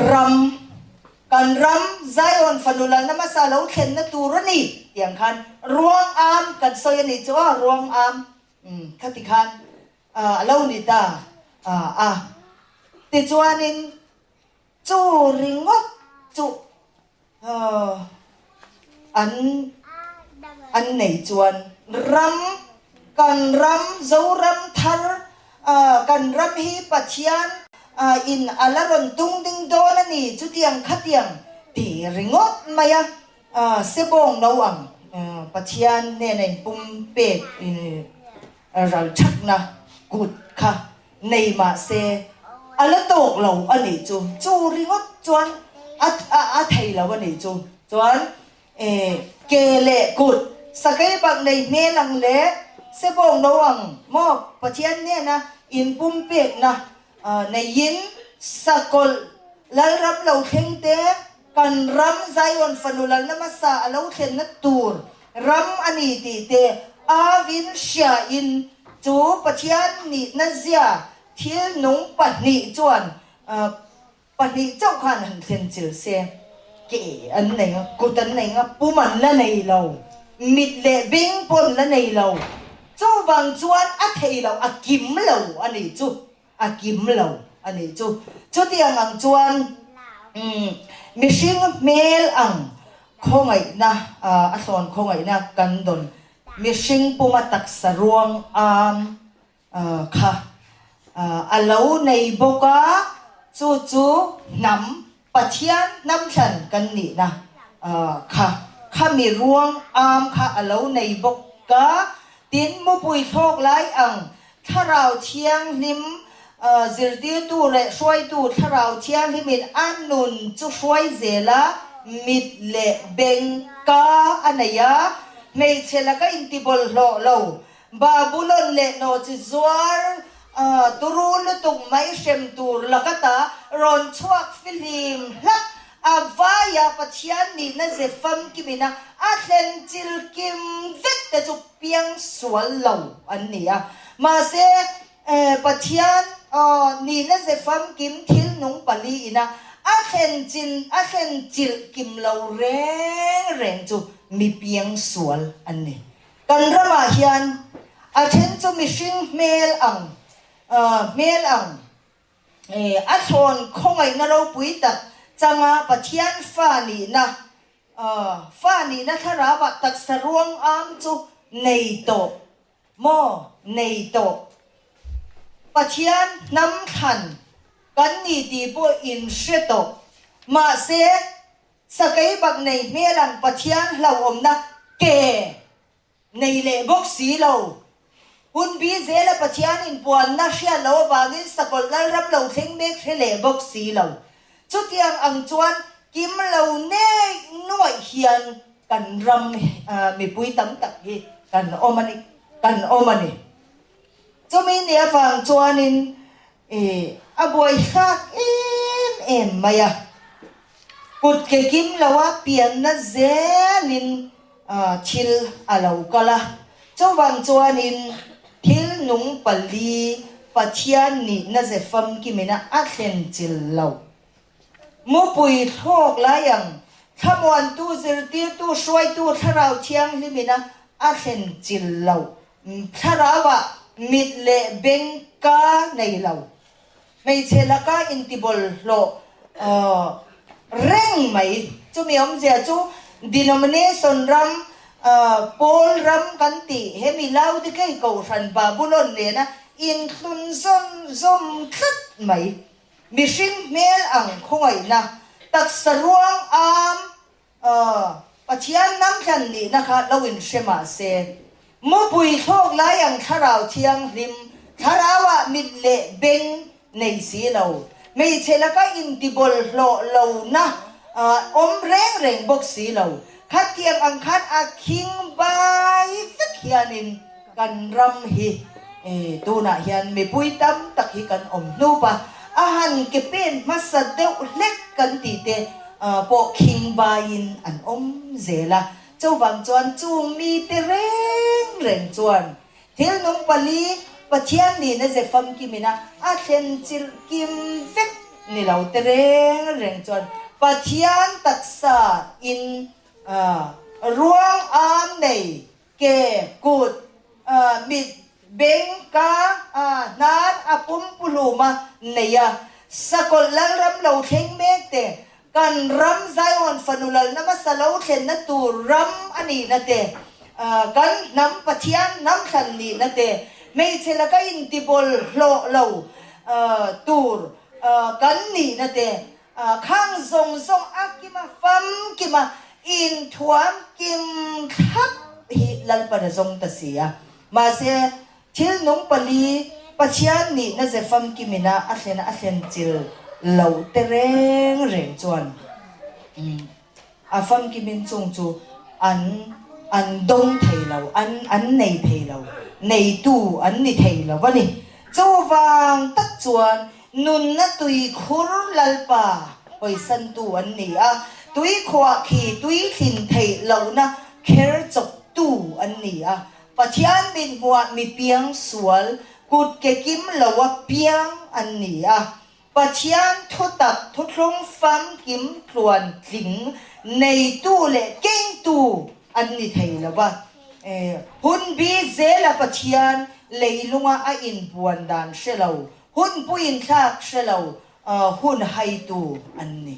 ram, kan ram Zion fanu lalna hmasa lo thlenna tur a ni tih ang khan ruang am kan sawi a nih chu aw, ruang am khati khan a lo ni ta a, tichuanin Chu ringawt chu an an nei chuan ram, kan ram Zoram thar kan ram hi Pathian in a la rawn tung ding dawn a ni chutiang khatiang ti ringawt mai a, sebawng no ang Pathian hnena inpum pek ral thakna kut kha nei mah se a la tawk lo a nih chu, chu ringawt chuan a a thei lo a nih chu. Chuan e ke leh kut sakei bak nei hmel ang leh sebawng no ang maw Pathian hnena inpumpekna neiin sakawlh lalram lo thleng te. Kan ram Zion fanu lalna hmasa a lo thlenna tur ram a ni tih te avin hriain chu Pathian nihna zia thil nung pahnih chuan pahnih chauh khan han thlen chil se. Ke an nei a, kut an nei a, pum an la nei lo, mit leh beng pawh an la nei lo. Chuvang chuan a thei lo, a kim lo a nih chu. A kim lo a nih chu. Chutiang ang chuan mihring hmel ang khawngaihna, a thlawn khawngaihna kan dawn mihring puma taksa ruang am kha a lo nei bawk a, chu chu hnam Pathian hnamthlan kan nihna kha khami ruang am kha a lo nei bawk a, tin mupui thlawk lai ang Thlarau Thianghlim zirtirtu leh hruaitu Thlarau Thianghlimin a nun chu hruai zel a, mit leh beng ka a nei a, hmeichhe laka intibawlhhlawh lo Babulon leh nawhchi zuar turu lutuk mai hrem tur laka ta rawn chhuak fihlim hlak a vaia Pathian nihna ze famkimina a thlen chil kim vek te chu piang sual lo an ni a. Mahse, Pathian nihna ze famkim thil nung pali ina a thlen chin a thlen chilh kim lo reng reng chu mi piang sual an ni. Kan ramah hian a then chu mihring hmel ang hmel ang a thlawn khawngaihna ropui tak changa Pathian fa nihna fa nihna thlarauah taksa ruang am chu nei tawh maw nei tawh Pathian hnam thlan kan ni tih pawh in hre tawh mahse Sakei bak nei hmel ang Pathian hlauhawmna ke nei leh bawk si lo. Hun bi zela Pathian inpuanna hriat loh avangin sakawlh lalram lo thleng mek hre leh bawk si lo. Chutiang ang chuan kim lo nek nuaih hian kan ram mipui tam tak hi kan awm a ni, kan awm a ni. Chumi ni avang chuanin a buaithlak em em mai a. Kut ke kim loa pianna zelin thil a lo kal a, chuvang chuanin thil nung pali Pathian nihna ze famkimina a thlen chil lo. Mupui thlawk lai ang thlamuantu, zirtirtu, hruaitu Thlarau Thianghlimina a thlen chil lo. Thlarauah mit leh beng ka nei lo. Hmeichhe laka intibawlhhlawh reng mai. Chumi awmzia chu denomination ram, pawl ram kan tih hemi Laodikei Kohhran Babulon nena inthlun zawn zawm tlat mai. Mihring hmel ang khawngaihna, taksa ruang am Pathian namthlan nihna kha lo inhre mah se, mupui thlawk lai ang Thlarau Thianghlim, Thlarauah mit leh beng nei si lo, hmeichhe laka intibawlhhlawh lohna awm reng reng bawk si lo, khatiang ang khan a khing bai vek hianin kan ram hi tunah hian mipui tam tak hi kan awm hnup a, a han ke pen hmasa deuh hlek kan tih te pawh khing baiin an awm zel a. Chuvang chuan chung mite reng reng chuan thil nung pali Pathian nihna ze famkimina a thlen chilh kim vek ni lo te reng reng chuan Pathian taksa in ruang am nei ke, kut, mit, beng, ka, hnar a pumpuhlum a nei a. Sakawlh Lalram lo thleng mek te, kan ram Zion fanu lalna hmasa lo thlenna tur ram a nihna te, kan hnam Pathian hnam thlan nihna te, hmeichhe laka intibawlhhlawh lo tur kan nihna te, Khang zawng zawng a kima famkima inthuam kim thlap hi Lalpan a zawng ta si a. Mahse, thil nung pali Pathian nihna ze famkimina a thlen a thlen chil lo te reng reng chuan a famkimin chung chu an an dawng thei lo, an an nei thei lo, neitu an ni thei lo a ni. Chuvang tak chuan Nunna tuikhur Lalpa hawisantu an ni a. Tuikhuah khi tui thlin theih lohna kher chawptu an ni a. Pathian mithmuah mi piang sual, kut ke kim loa piang an ni a. Pathian thutak thuthlung famkim tluan tling neitu leh kengtu an ni thei lo va. Hun bi zela Pathian leilunga a inpuan dan hre lo, hun puinthlak hre lo hun haitu an ni.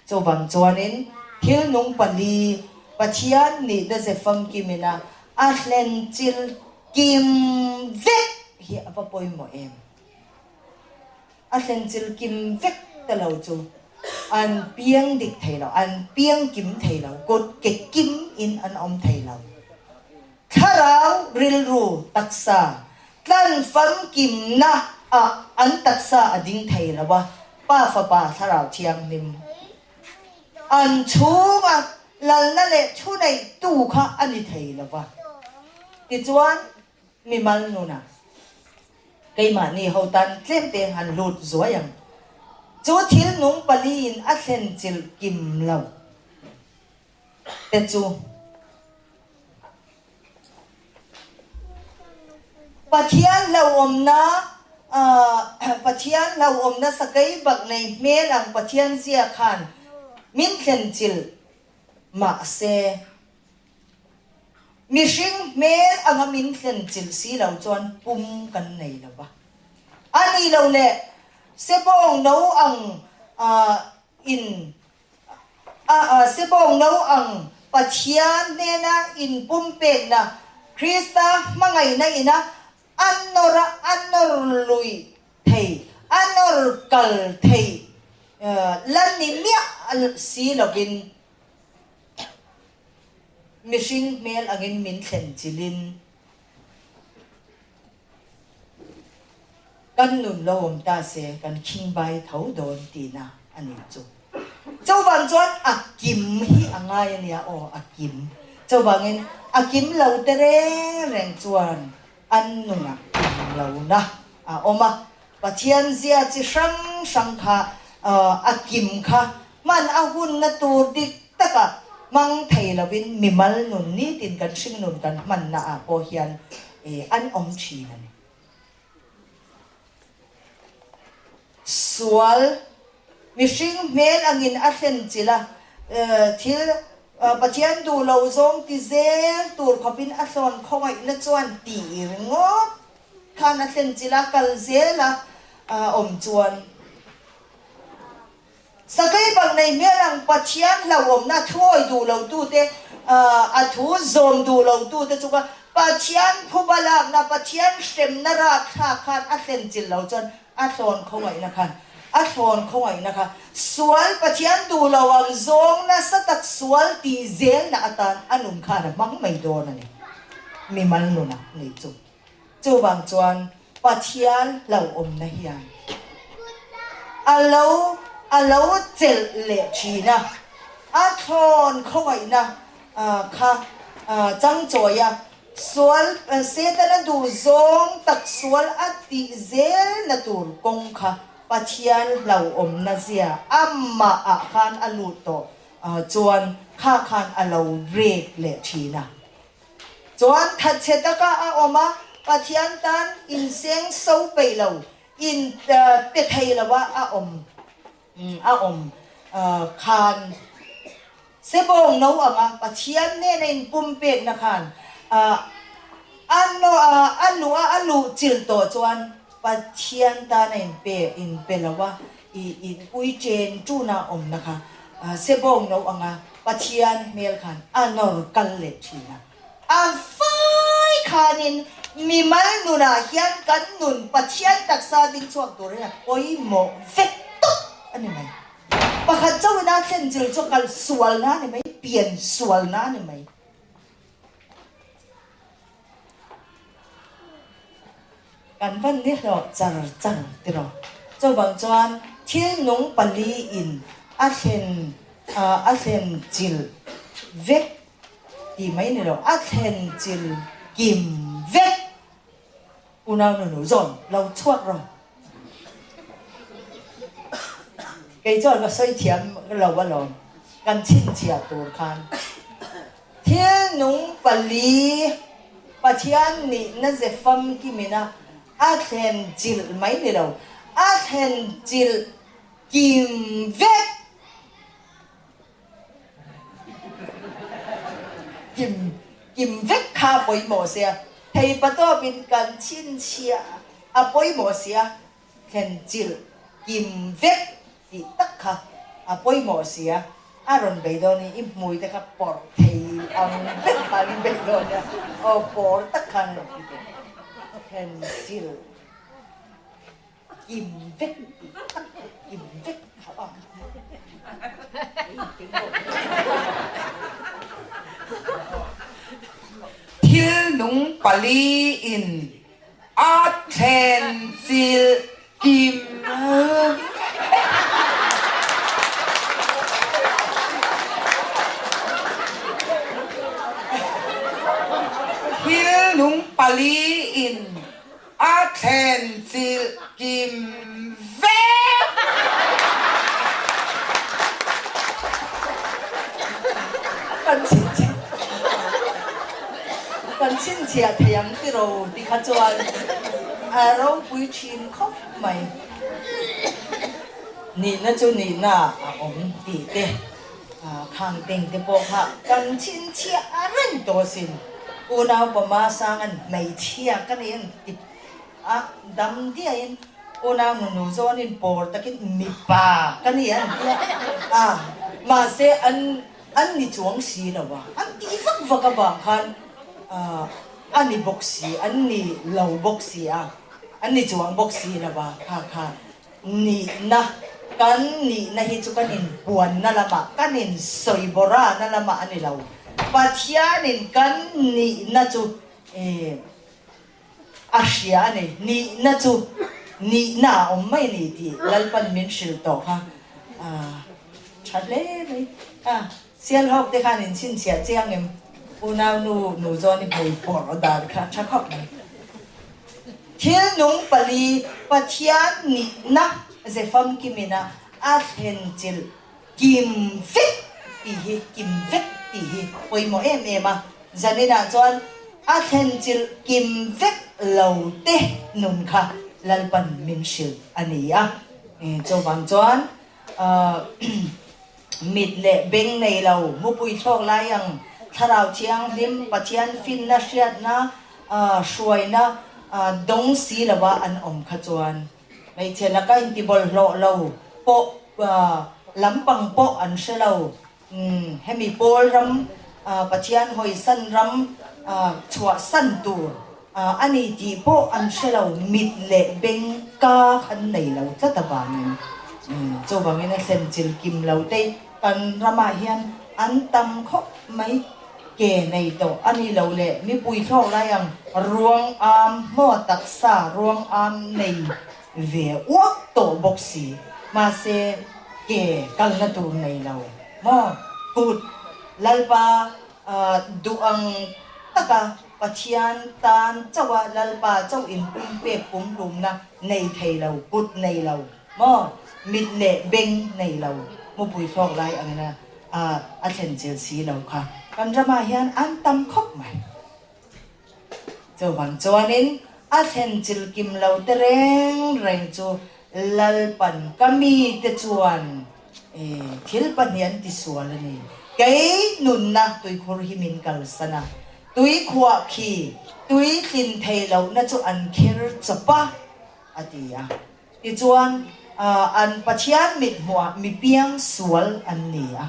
Chuvang chuanin thil nung pali Pathian nihna ze famkimina a hlenchil kim vek hi a va pawimawh em? A hlenchil kim vek ta lo chu an piang dik thei lo, an piang kim thei lo, kut ke kim in an awm thei lo. Thlarau rilru taksa tlan famkimna ah an taksa a ding thei lo a, Pa Fapa Thlarau Thianghlim an chhunga lalna leh thuneihtu kha a ni thei lo va. Tichuan mimal nunah Keimahni ho tan tlemte han lut zuai ang. Chu thil nung paliin a thlen chilh kim lo te chu Pathian hlauhawmna Pathian hlauhawmna sakei bak nei hmel ang Pathian zia khan min thlen chilh mahse Mihring hmel anga min thlen chilh si lo chuan pum kan nei lo va. A ni lo le, sebawng no ang in sebawng no ang Pathian hnena inpumpekna, Krista hmangaihna ina a nawr a, a nawr lui thei, a nawr kal thei la ni miah si lovin, Mihring hmel angin min thlen chilhin kan nun lo awm ta se kan khingbai tho dawn tihna a ni chu. Chuvang chuan a kim hi a ngai a nia aw, a kim. Chuvangin a kim lo te reng reng chuan an nunah kim lohna a awm a, Pathian zia chi hrang hrang kha a kim kha hman a hunna tur dik taka hmang thei lovin mimal nun nitin kan hringnun kan hmanna ah pawh hian an awm thin a ni. Sual mihring hmel angin a thlen chilh a, thil Pathian duh lo zawng ti zel tur khawpin a thlawn khawngaihna chuan tih ringawt khan a thlen chilh a, kal zel a awm chuan Sakei bang nei hmel ang Pathian hlauhawmna thuawi duh lo tute, a thu zawm duh lo tute chunga Pathian phuba lakna, Pathian hremna rakthlak khan a thlen chilh lo chuan a thlawn khawngaihna khan a thlawn khawngaihna kha sual Pathian duh lo ang zawng nasa tak sual tih zelna atan a nun khan a hmang mai dawn a ni. Mimal nuna nei chu. Chuvang chuan Pathian hlauhawmna hian a lo a lo chelh leh thin a, a thlawn khawngaihna kha changchawi a, sual Setana duh zawng tak sual a tih zelna tur kawng kha Pathian hlauhawmna zia amahah khan a lut tawh chuan kha khan a lo break leh thin a. Chuan thatchhe taka a awm a, Pathian tan inseng so peih lo, in pe thei lo a a awm a awm khan sebawng no ang a, Pathian nena inpumpekna khan a a luh a a luh chilh tawh chuan Pathian tana inpe inpe lo a, i in ui chen tuna awmna kha sebawng no anga Pathian hmel khan a nawr kal leh thin a. A vai khanin mimal nunah hian kan nun Pathian taksa ding chhuak tur hian a pawimawh vek tawp a ni mai. Pakhat chauhina thlen chil chu kal sualna a ni mai, pian sualna a ni mai. Kan van ni hlawh char char tiraw. Chuvang chuan thil nung pali in a thlen a thlen chilh vek tih mai ni lo, a thlen chilh kim vek unau nunu zawn lo chhuak rawh. Kei chuan ka sawi thiam lo alawm. Kan chhinchhiah tur khan thil nung pali Pathian nihna ze famkimina a thlen chilh mai ni lo, a thlen chilh kim vek. Kim kim vek kha a pawimawh sia, thei patawpin kan chhinchhiah a pawimawh sia, thlen chilh kim vek tih tak kha a pawimawh sia, a rawn bei dawn in i hmui te kha pawrh thei ang vek khan i bei dawn nia, aw pawr tak khan a rawn ti teh, thlen chilh kim vek tih tak kha kim vek kha a. Thil nung pali in A thlen chilh kim vek. Thil nung pali in a thlen chilh kim vek. Kan chhinchhiah thei ang tiro ti kha chuan a ropui thin khawp mai. Nihna chu nihna a awm tih te khang teng te pawh kha kan chhinchhiah reng tawh asin. Unau pama sangan hmeichhia ka nei ang ti A dam diaiin unau nunu zawnin pawr takin mipa ka ni an ti a, mahse an an ni chuang si lo a, an ti vak vak avang khan a ni bawk si, an ni lo bawk si a, an ni chuang bawk si lo a, kha kha nihna kan nihna hi chu kan inpuanna lamah, kan insawibawrana lamah a ni lo, Pathianin kan nihna chu A hria a ni. Nihna chu nihna a awm mai a ni tih Lalpan min hrilh tawh kha a tha hle mai. A Sialhawk te khan in chhinchhiah chiang em? Unau nu nu zawn i hmui pawrh dan kha tha khawp mai. Thil nung pali Pathian nihna ze famkimina a thlen chilh Kim vek tih hi, kim vek tih hi pawimawh em em a, zaninah chuan a thlen chilh kim vek lo te nun kha Lalpan min hrilh a ni a. Chuvang chuan mit leh beng nei lo, mupui thlawk lai ang Thlarau Thianghlim, Pathian finna hriatna, hruaina dawng si lova an awm kha chuan Hmeichhe laka intibawlhhlawh lo pawh lampang pawh an hre lo. Hemi pawl ram Pathian hawisan ram chhuahsan tur a ni tih pawh an hre lo. Mit leh beng ka khan nei lo tlat avangin chuvangin a thlen chil kim lo te kan ramah hian an tam khawp mai. Ke nei tawh a ni lo le, mipui thlawk lai ang ruang am hmaw taksa ruang am nei ve uak tawh bawk si, mahse ke kalna tur nei lo maw? Kut Lalpa duh ang taka Pathian tan chauha Lalpa chauh in pumpek pumhlumna nei thei lo, kut nei lo maw? Mit leh beng nei lo mupui thlawk lai angina a a thlen chil si lo kha kan ramah hian an tam khawp mai. Chuvang chuanin a thlen chil kim lo te reng reng chu Lalpan ka mite chuan thil pahnih an tisual a ni. Kei nunna tuikhur hi min kalsan a, tuikhuah khi tui tlin thei lohna chu an kher chawp a, a ti a. Tichuan, an Pathian mithmuhah mi piang sual an ni a,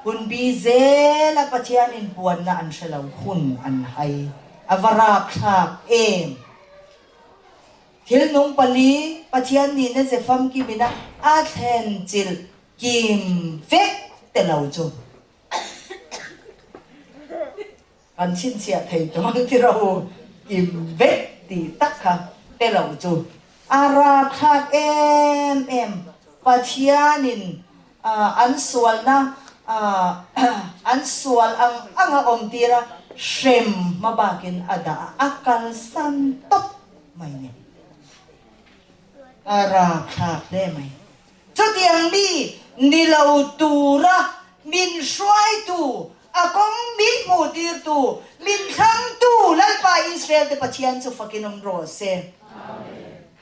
hun bi zela Pathian inpuanna an hre lo hun an hai. A va rapthlak em! Thil nung pali Pathian nihna ze famkimina a thlen chilh kim vek te lo chu. Kan chhinchhiah thei tawh ang tiraw u, kim vek tih tak kha te lo chu a rapthlak em em. Pathianin an sualna an sual ang anga awm tir a, hrem hma bakin a dah a, a kalsan tawp mai ni. A rapthlak hle mai. Chutiang mi ni lo tura. min hruaitu, a kawng min hmuhtirtu, min thlangtu Lalpa Israel-te Pathian chu fakin awm rawh se.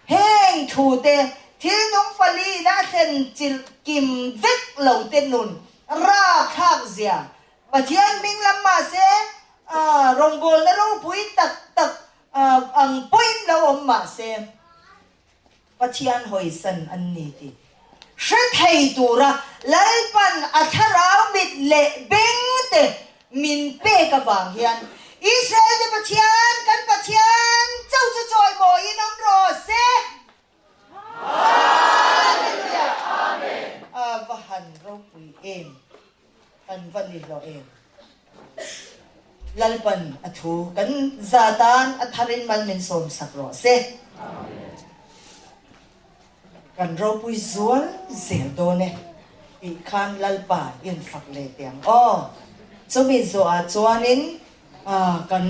Heng thute thil nung paliin a thlen chilh kim vek lo te nun rapthlak zia Pathian hming lam mahse rawngbawlna ropui tak tak ang pawhin lo awm mahse Pathian hawisan an ni tih hre thei tura Lalpan a thlarau mit leh beng te min pek avang hian Israel te Pathian, kan Pathian chauh chu chawimawiin awm rawh se. Hallelujah! Amen! A va han ropui em! Kan va ni hlawh em! Lalpan a thu kan za tan a tharin mal min sawm sak rawh se. Kan ropui zual zel dawn e tih khan Lalpa in fak leh teh ang aw. Chumi zawhah chuanin kan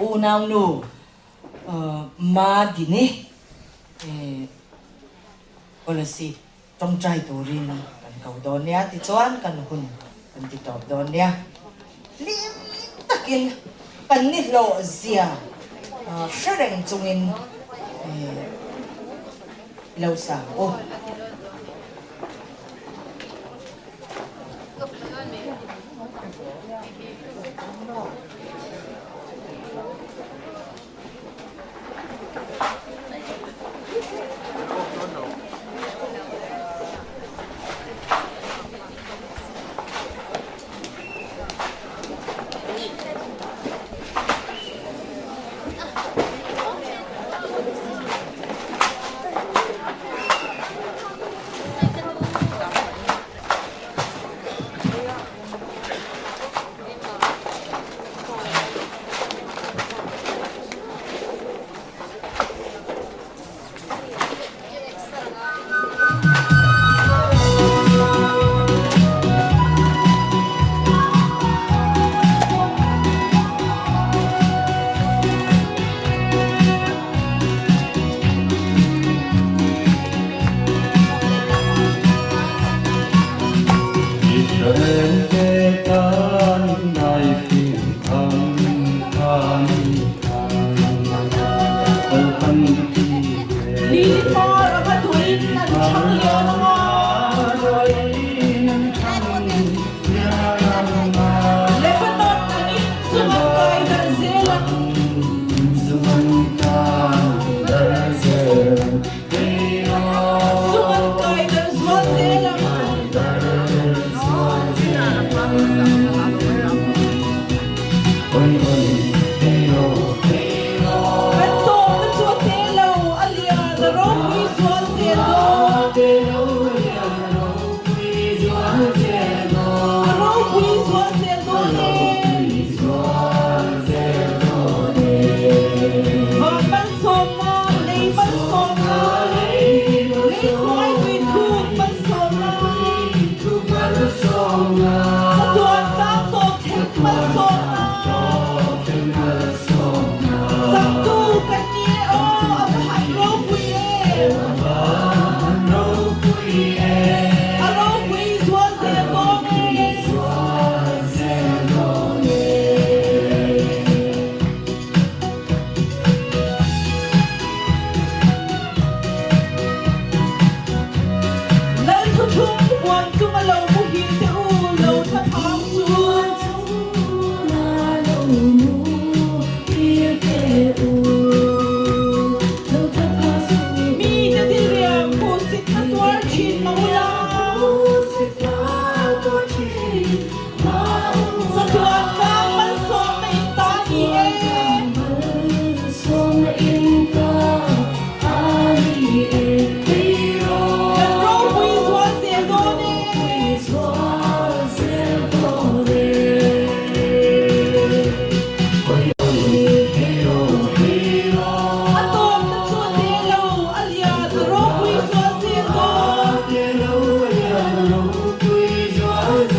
unaunu Madini policy tawngtai turin kan ko dawn nia tichuan kan hun kan ti tawp dawn nia. Hlim takin kan ni hlawh zia hre reng chungin lo sang u. Lilipar anga duain an chhang lian ang a. Lebanon angin zum an kai darh zel ang. Zum an kai darh zual zel ang. Kan tawpna chu a te lo, a lian, a ropui zual zel dawn. A ropui zual zel dawn e. Van malsawmna, lei malsawmna, lei hnuai tui thuk malsawmna, chatuan tlang tawp thleng malsawmna, changtu kan ni e aw, a va han ropui em! A ropui zual zel dawn e. Lal thuthlung huan chunga lo muhil te u lo tha phang chu. Mite diriam hmuhsit na tuar thin mah ula. Chatuan tlang malsawmna in ta ni e. Kan ropui zual zel dawn e. A tawpna chu a te lo, a lian, a ropui zual zel dawn.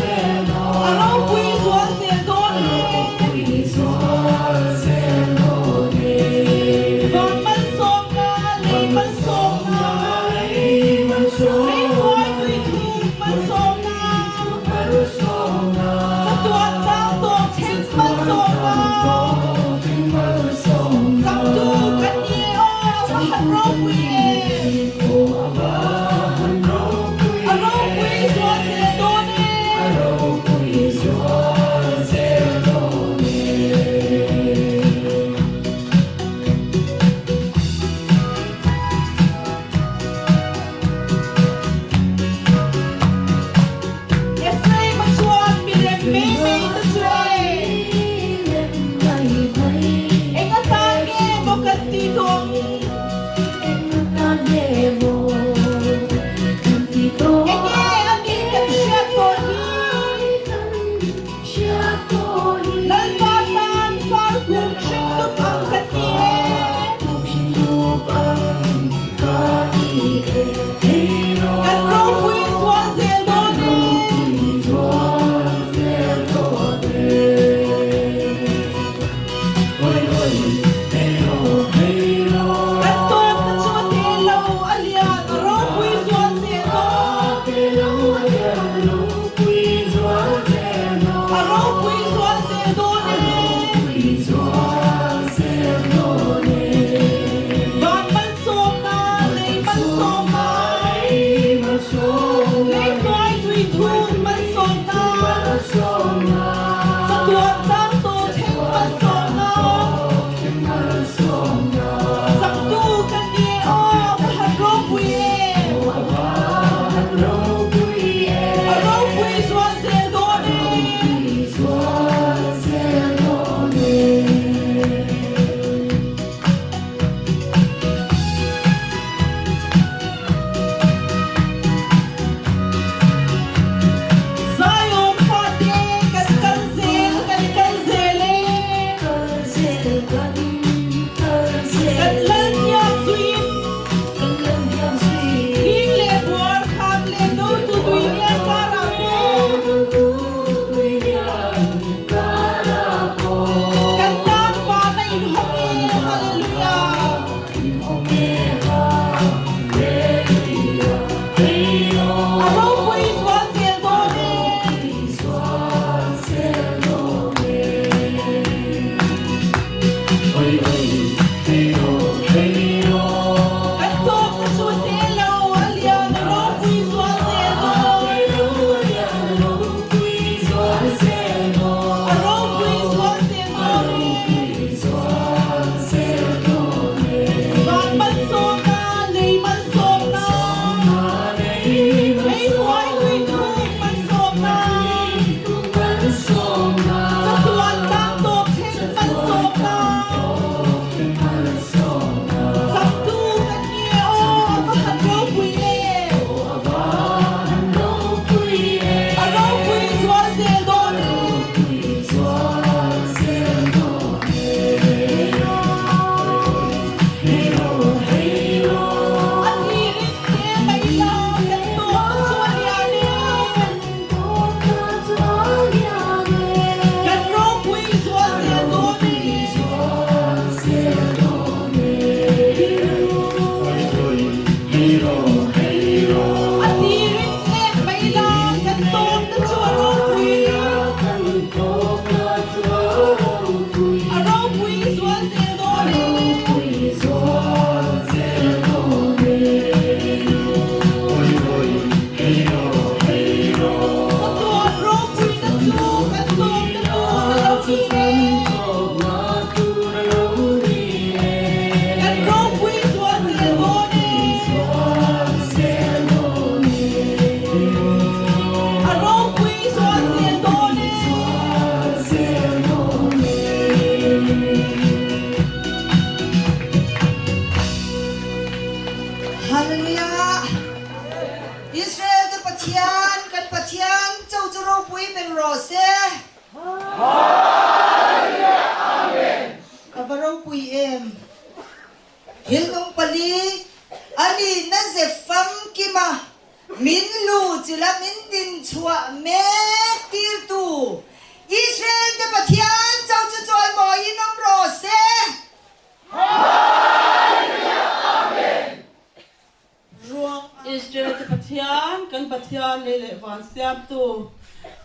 Lei leh van siamtu,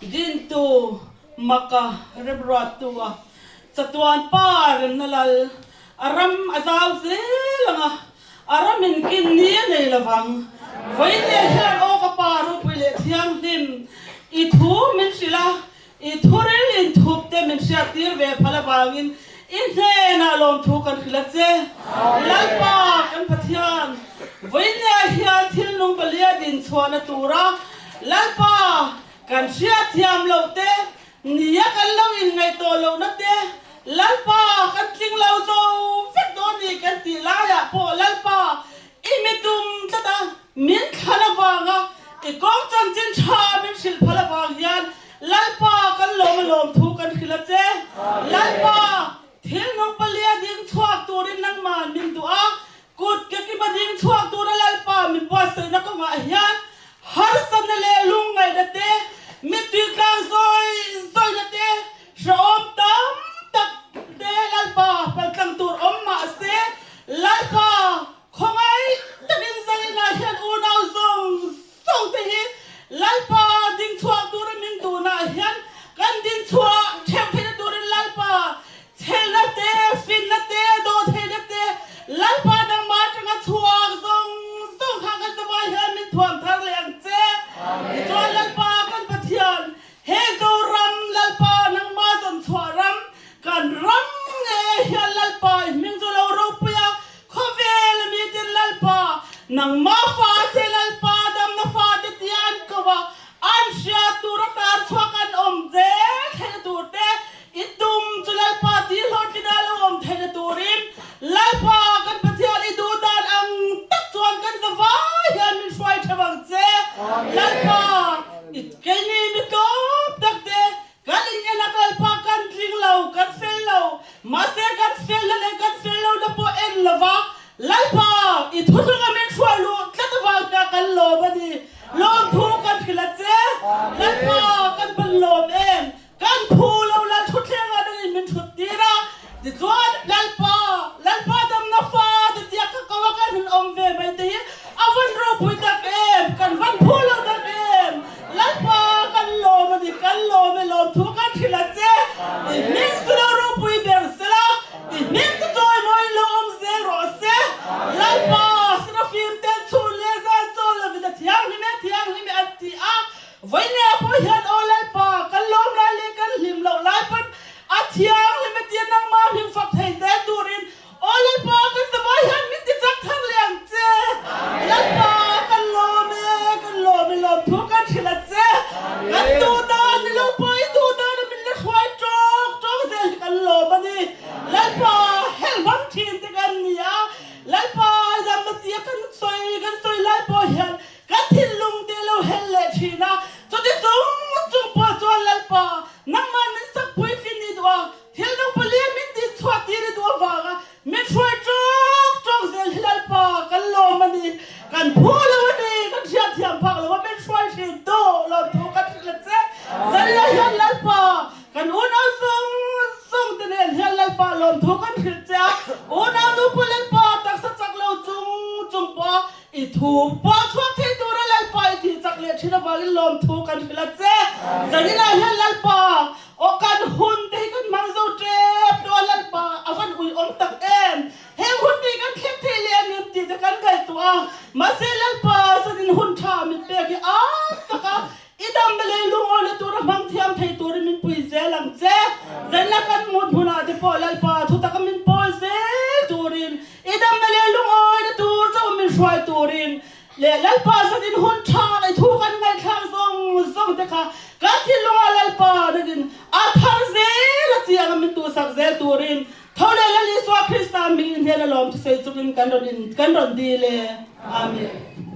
dintu, maka remruattu a chatuan pa remna lal, a ram a zau zel ang a, a ram in kin ni a nei lovang. Vawiin hian aw ka pa ropui leh thianghlim, i thu min hrilh a, I thuril inthup te min hriattir ve phal avangin i hnenah lawmthu kan hrilh a che. Lalpa kan Pathian, vawinia hian thil nung palia din chhuahna tura Lalpa kan hriatthiam loh te, nia kan lo inngaih tawh lohna te, Lalpa kan tling lo zo vek dawn ni kan tih laiah pawh Lalpa I mi tum tlat a, min thlan avanga i kawng chanchin tha min hrilh phal avang hian Lalpa kan lawm a lawm thu kan hrilh a che. Lalpa, thil nung palia ding chhuak turin nangman min duh a, kut ke kima ding chhuak tura Lalpa min buatsaihna kawngah hian harsatna leh lungngaihna te, mittui tlang zawi zawina te, Hrehawm tam tak te Lalpa paltlang tur awm mah se, Lalpa khawngaih takin zalinah hian unau zawng zawng te hi Lalpa dingchhuak tura min duhnah hian kan dingchhuah theuh theihna turin Lalpa chhelna te, finna te, dawhtheihna te Lalpa nangmah atanga chhuak zawng zawng kha kan zavai hian min thuam thar leh ang che. Tichuan Lalpa kan Pathian He Zoram Lalpa nangmah zawnchhuah ram, kan ram nge hian Lalpa i hming chu lo ropui a, khawvel a mitin Lalpa nangmah fate Lalpa damna fate tia an ko a, an hriat tur a tar chhuak an awm zel theihna tur te, i tum chu Lalpa ti hlawhtlina lo awm theihna turin Lalpa kan Pathian i duh dan ang tak chuan kan zavai hian min hruai theuh ang che. Lalpa, i keini mi tlawm tak te kan in en a Lalpa kan tling lo, kan fel lo, mahse kan felna leh kan fel lohna pawh en lova Lalpa i thuthlunga min hruai luh tlat avang kha kan lawm a ni. Lawmthu kan hrilh a che. Lalpa kan ban lawm em? Kan phu lo Lal thutthleng ah nangin min thut tir a, tichuan Lalpa, Lalpa damna fa te tia ka ko a kan hun awm ve mai te hi a van ropui tak em, kan van phu lo tak em, Lalpa kan lawm a ni, kan lawm e lawmthu kan hrilh a che, i hming chu lo ropui ber sela, i hming chu chawimawiin lo awm zel rawh se, Lalpa, Serafim ten chhun leh zan chaw lovin a thianghlim e, thianghlim e an ti a, Vawinia pawh hian aw Lalpa, kan lawm lai leh kan hlim loh lai pawn a thianghlim a tia nangmah hlim fak thei zel turin aw Lalpa kan zavai hian min ti chak thar leh ang che. Lalpa kan lawm e, kan lawm e lawmthu kan hrilh a che. Kan duh dan ni lo pawh i duh dan a min la hruai tawk tawk zel hi kan lawm a ni. Lalpa helhmang thin te kan ni a, Lalpa zamna tia kan sawi kan sawi lai pawh hian Kan thinlung te lo hel leh thin a, chuti chung chung pawh chuan Lalpa, nangmah min sak puitlin i duh a, thil dang pali min din chhuah tir i duh avanga min hruai tawk tawk zel hi Lalpa, kan lawm a ni, kan phu lo a ni, kan hriatthiam phak lo a min hruai thin tu lawmthu kan hrilh a che. Zanlai hian Lalpa, kan unau zawng zawng te nen hian Lalpa lawmthu kan hrilh che a, unau nupa Lalpa taksa chak lo chung chung pawh a I thu pawh chhuak thei tura Lalpa i tih chak leh thin avangin lawmthu kan hrilh a che. Zaninah hian Lalpa, aw kan hun te hi kan hmang zo tep tawh a Lalpa, a van uiawm tak em? Heng hun te hi kan thleng thei leh a nim tih te kan ngaihtuah a, mahse Lalpa zanin hun tha min pek hi ât tak a, I damna leh lungawina tura hmang thiam thei turin min pui zel ang che. Zanna kan hmuh hmunah te pawh Lalpa thutaka min pawl zel turin, i damna leh lungawina tur chauh min hruai turin leh Lalpa zanin hun tha i thu kan ngaihthlak zawng zawng te kha kan thinlungah Lalpa nakin a thar zel a chiang a min tuhsak zel turin tho leh Lal Isua Krista hmingin hnen a lawm thusawi chungin kan rawn in kan rawn dil e. Amen.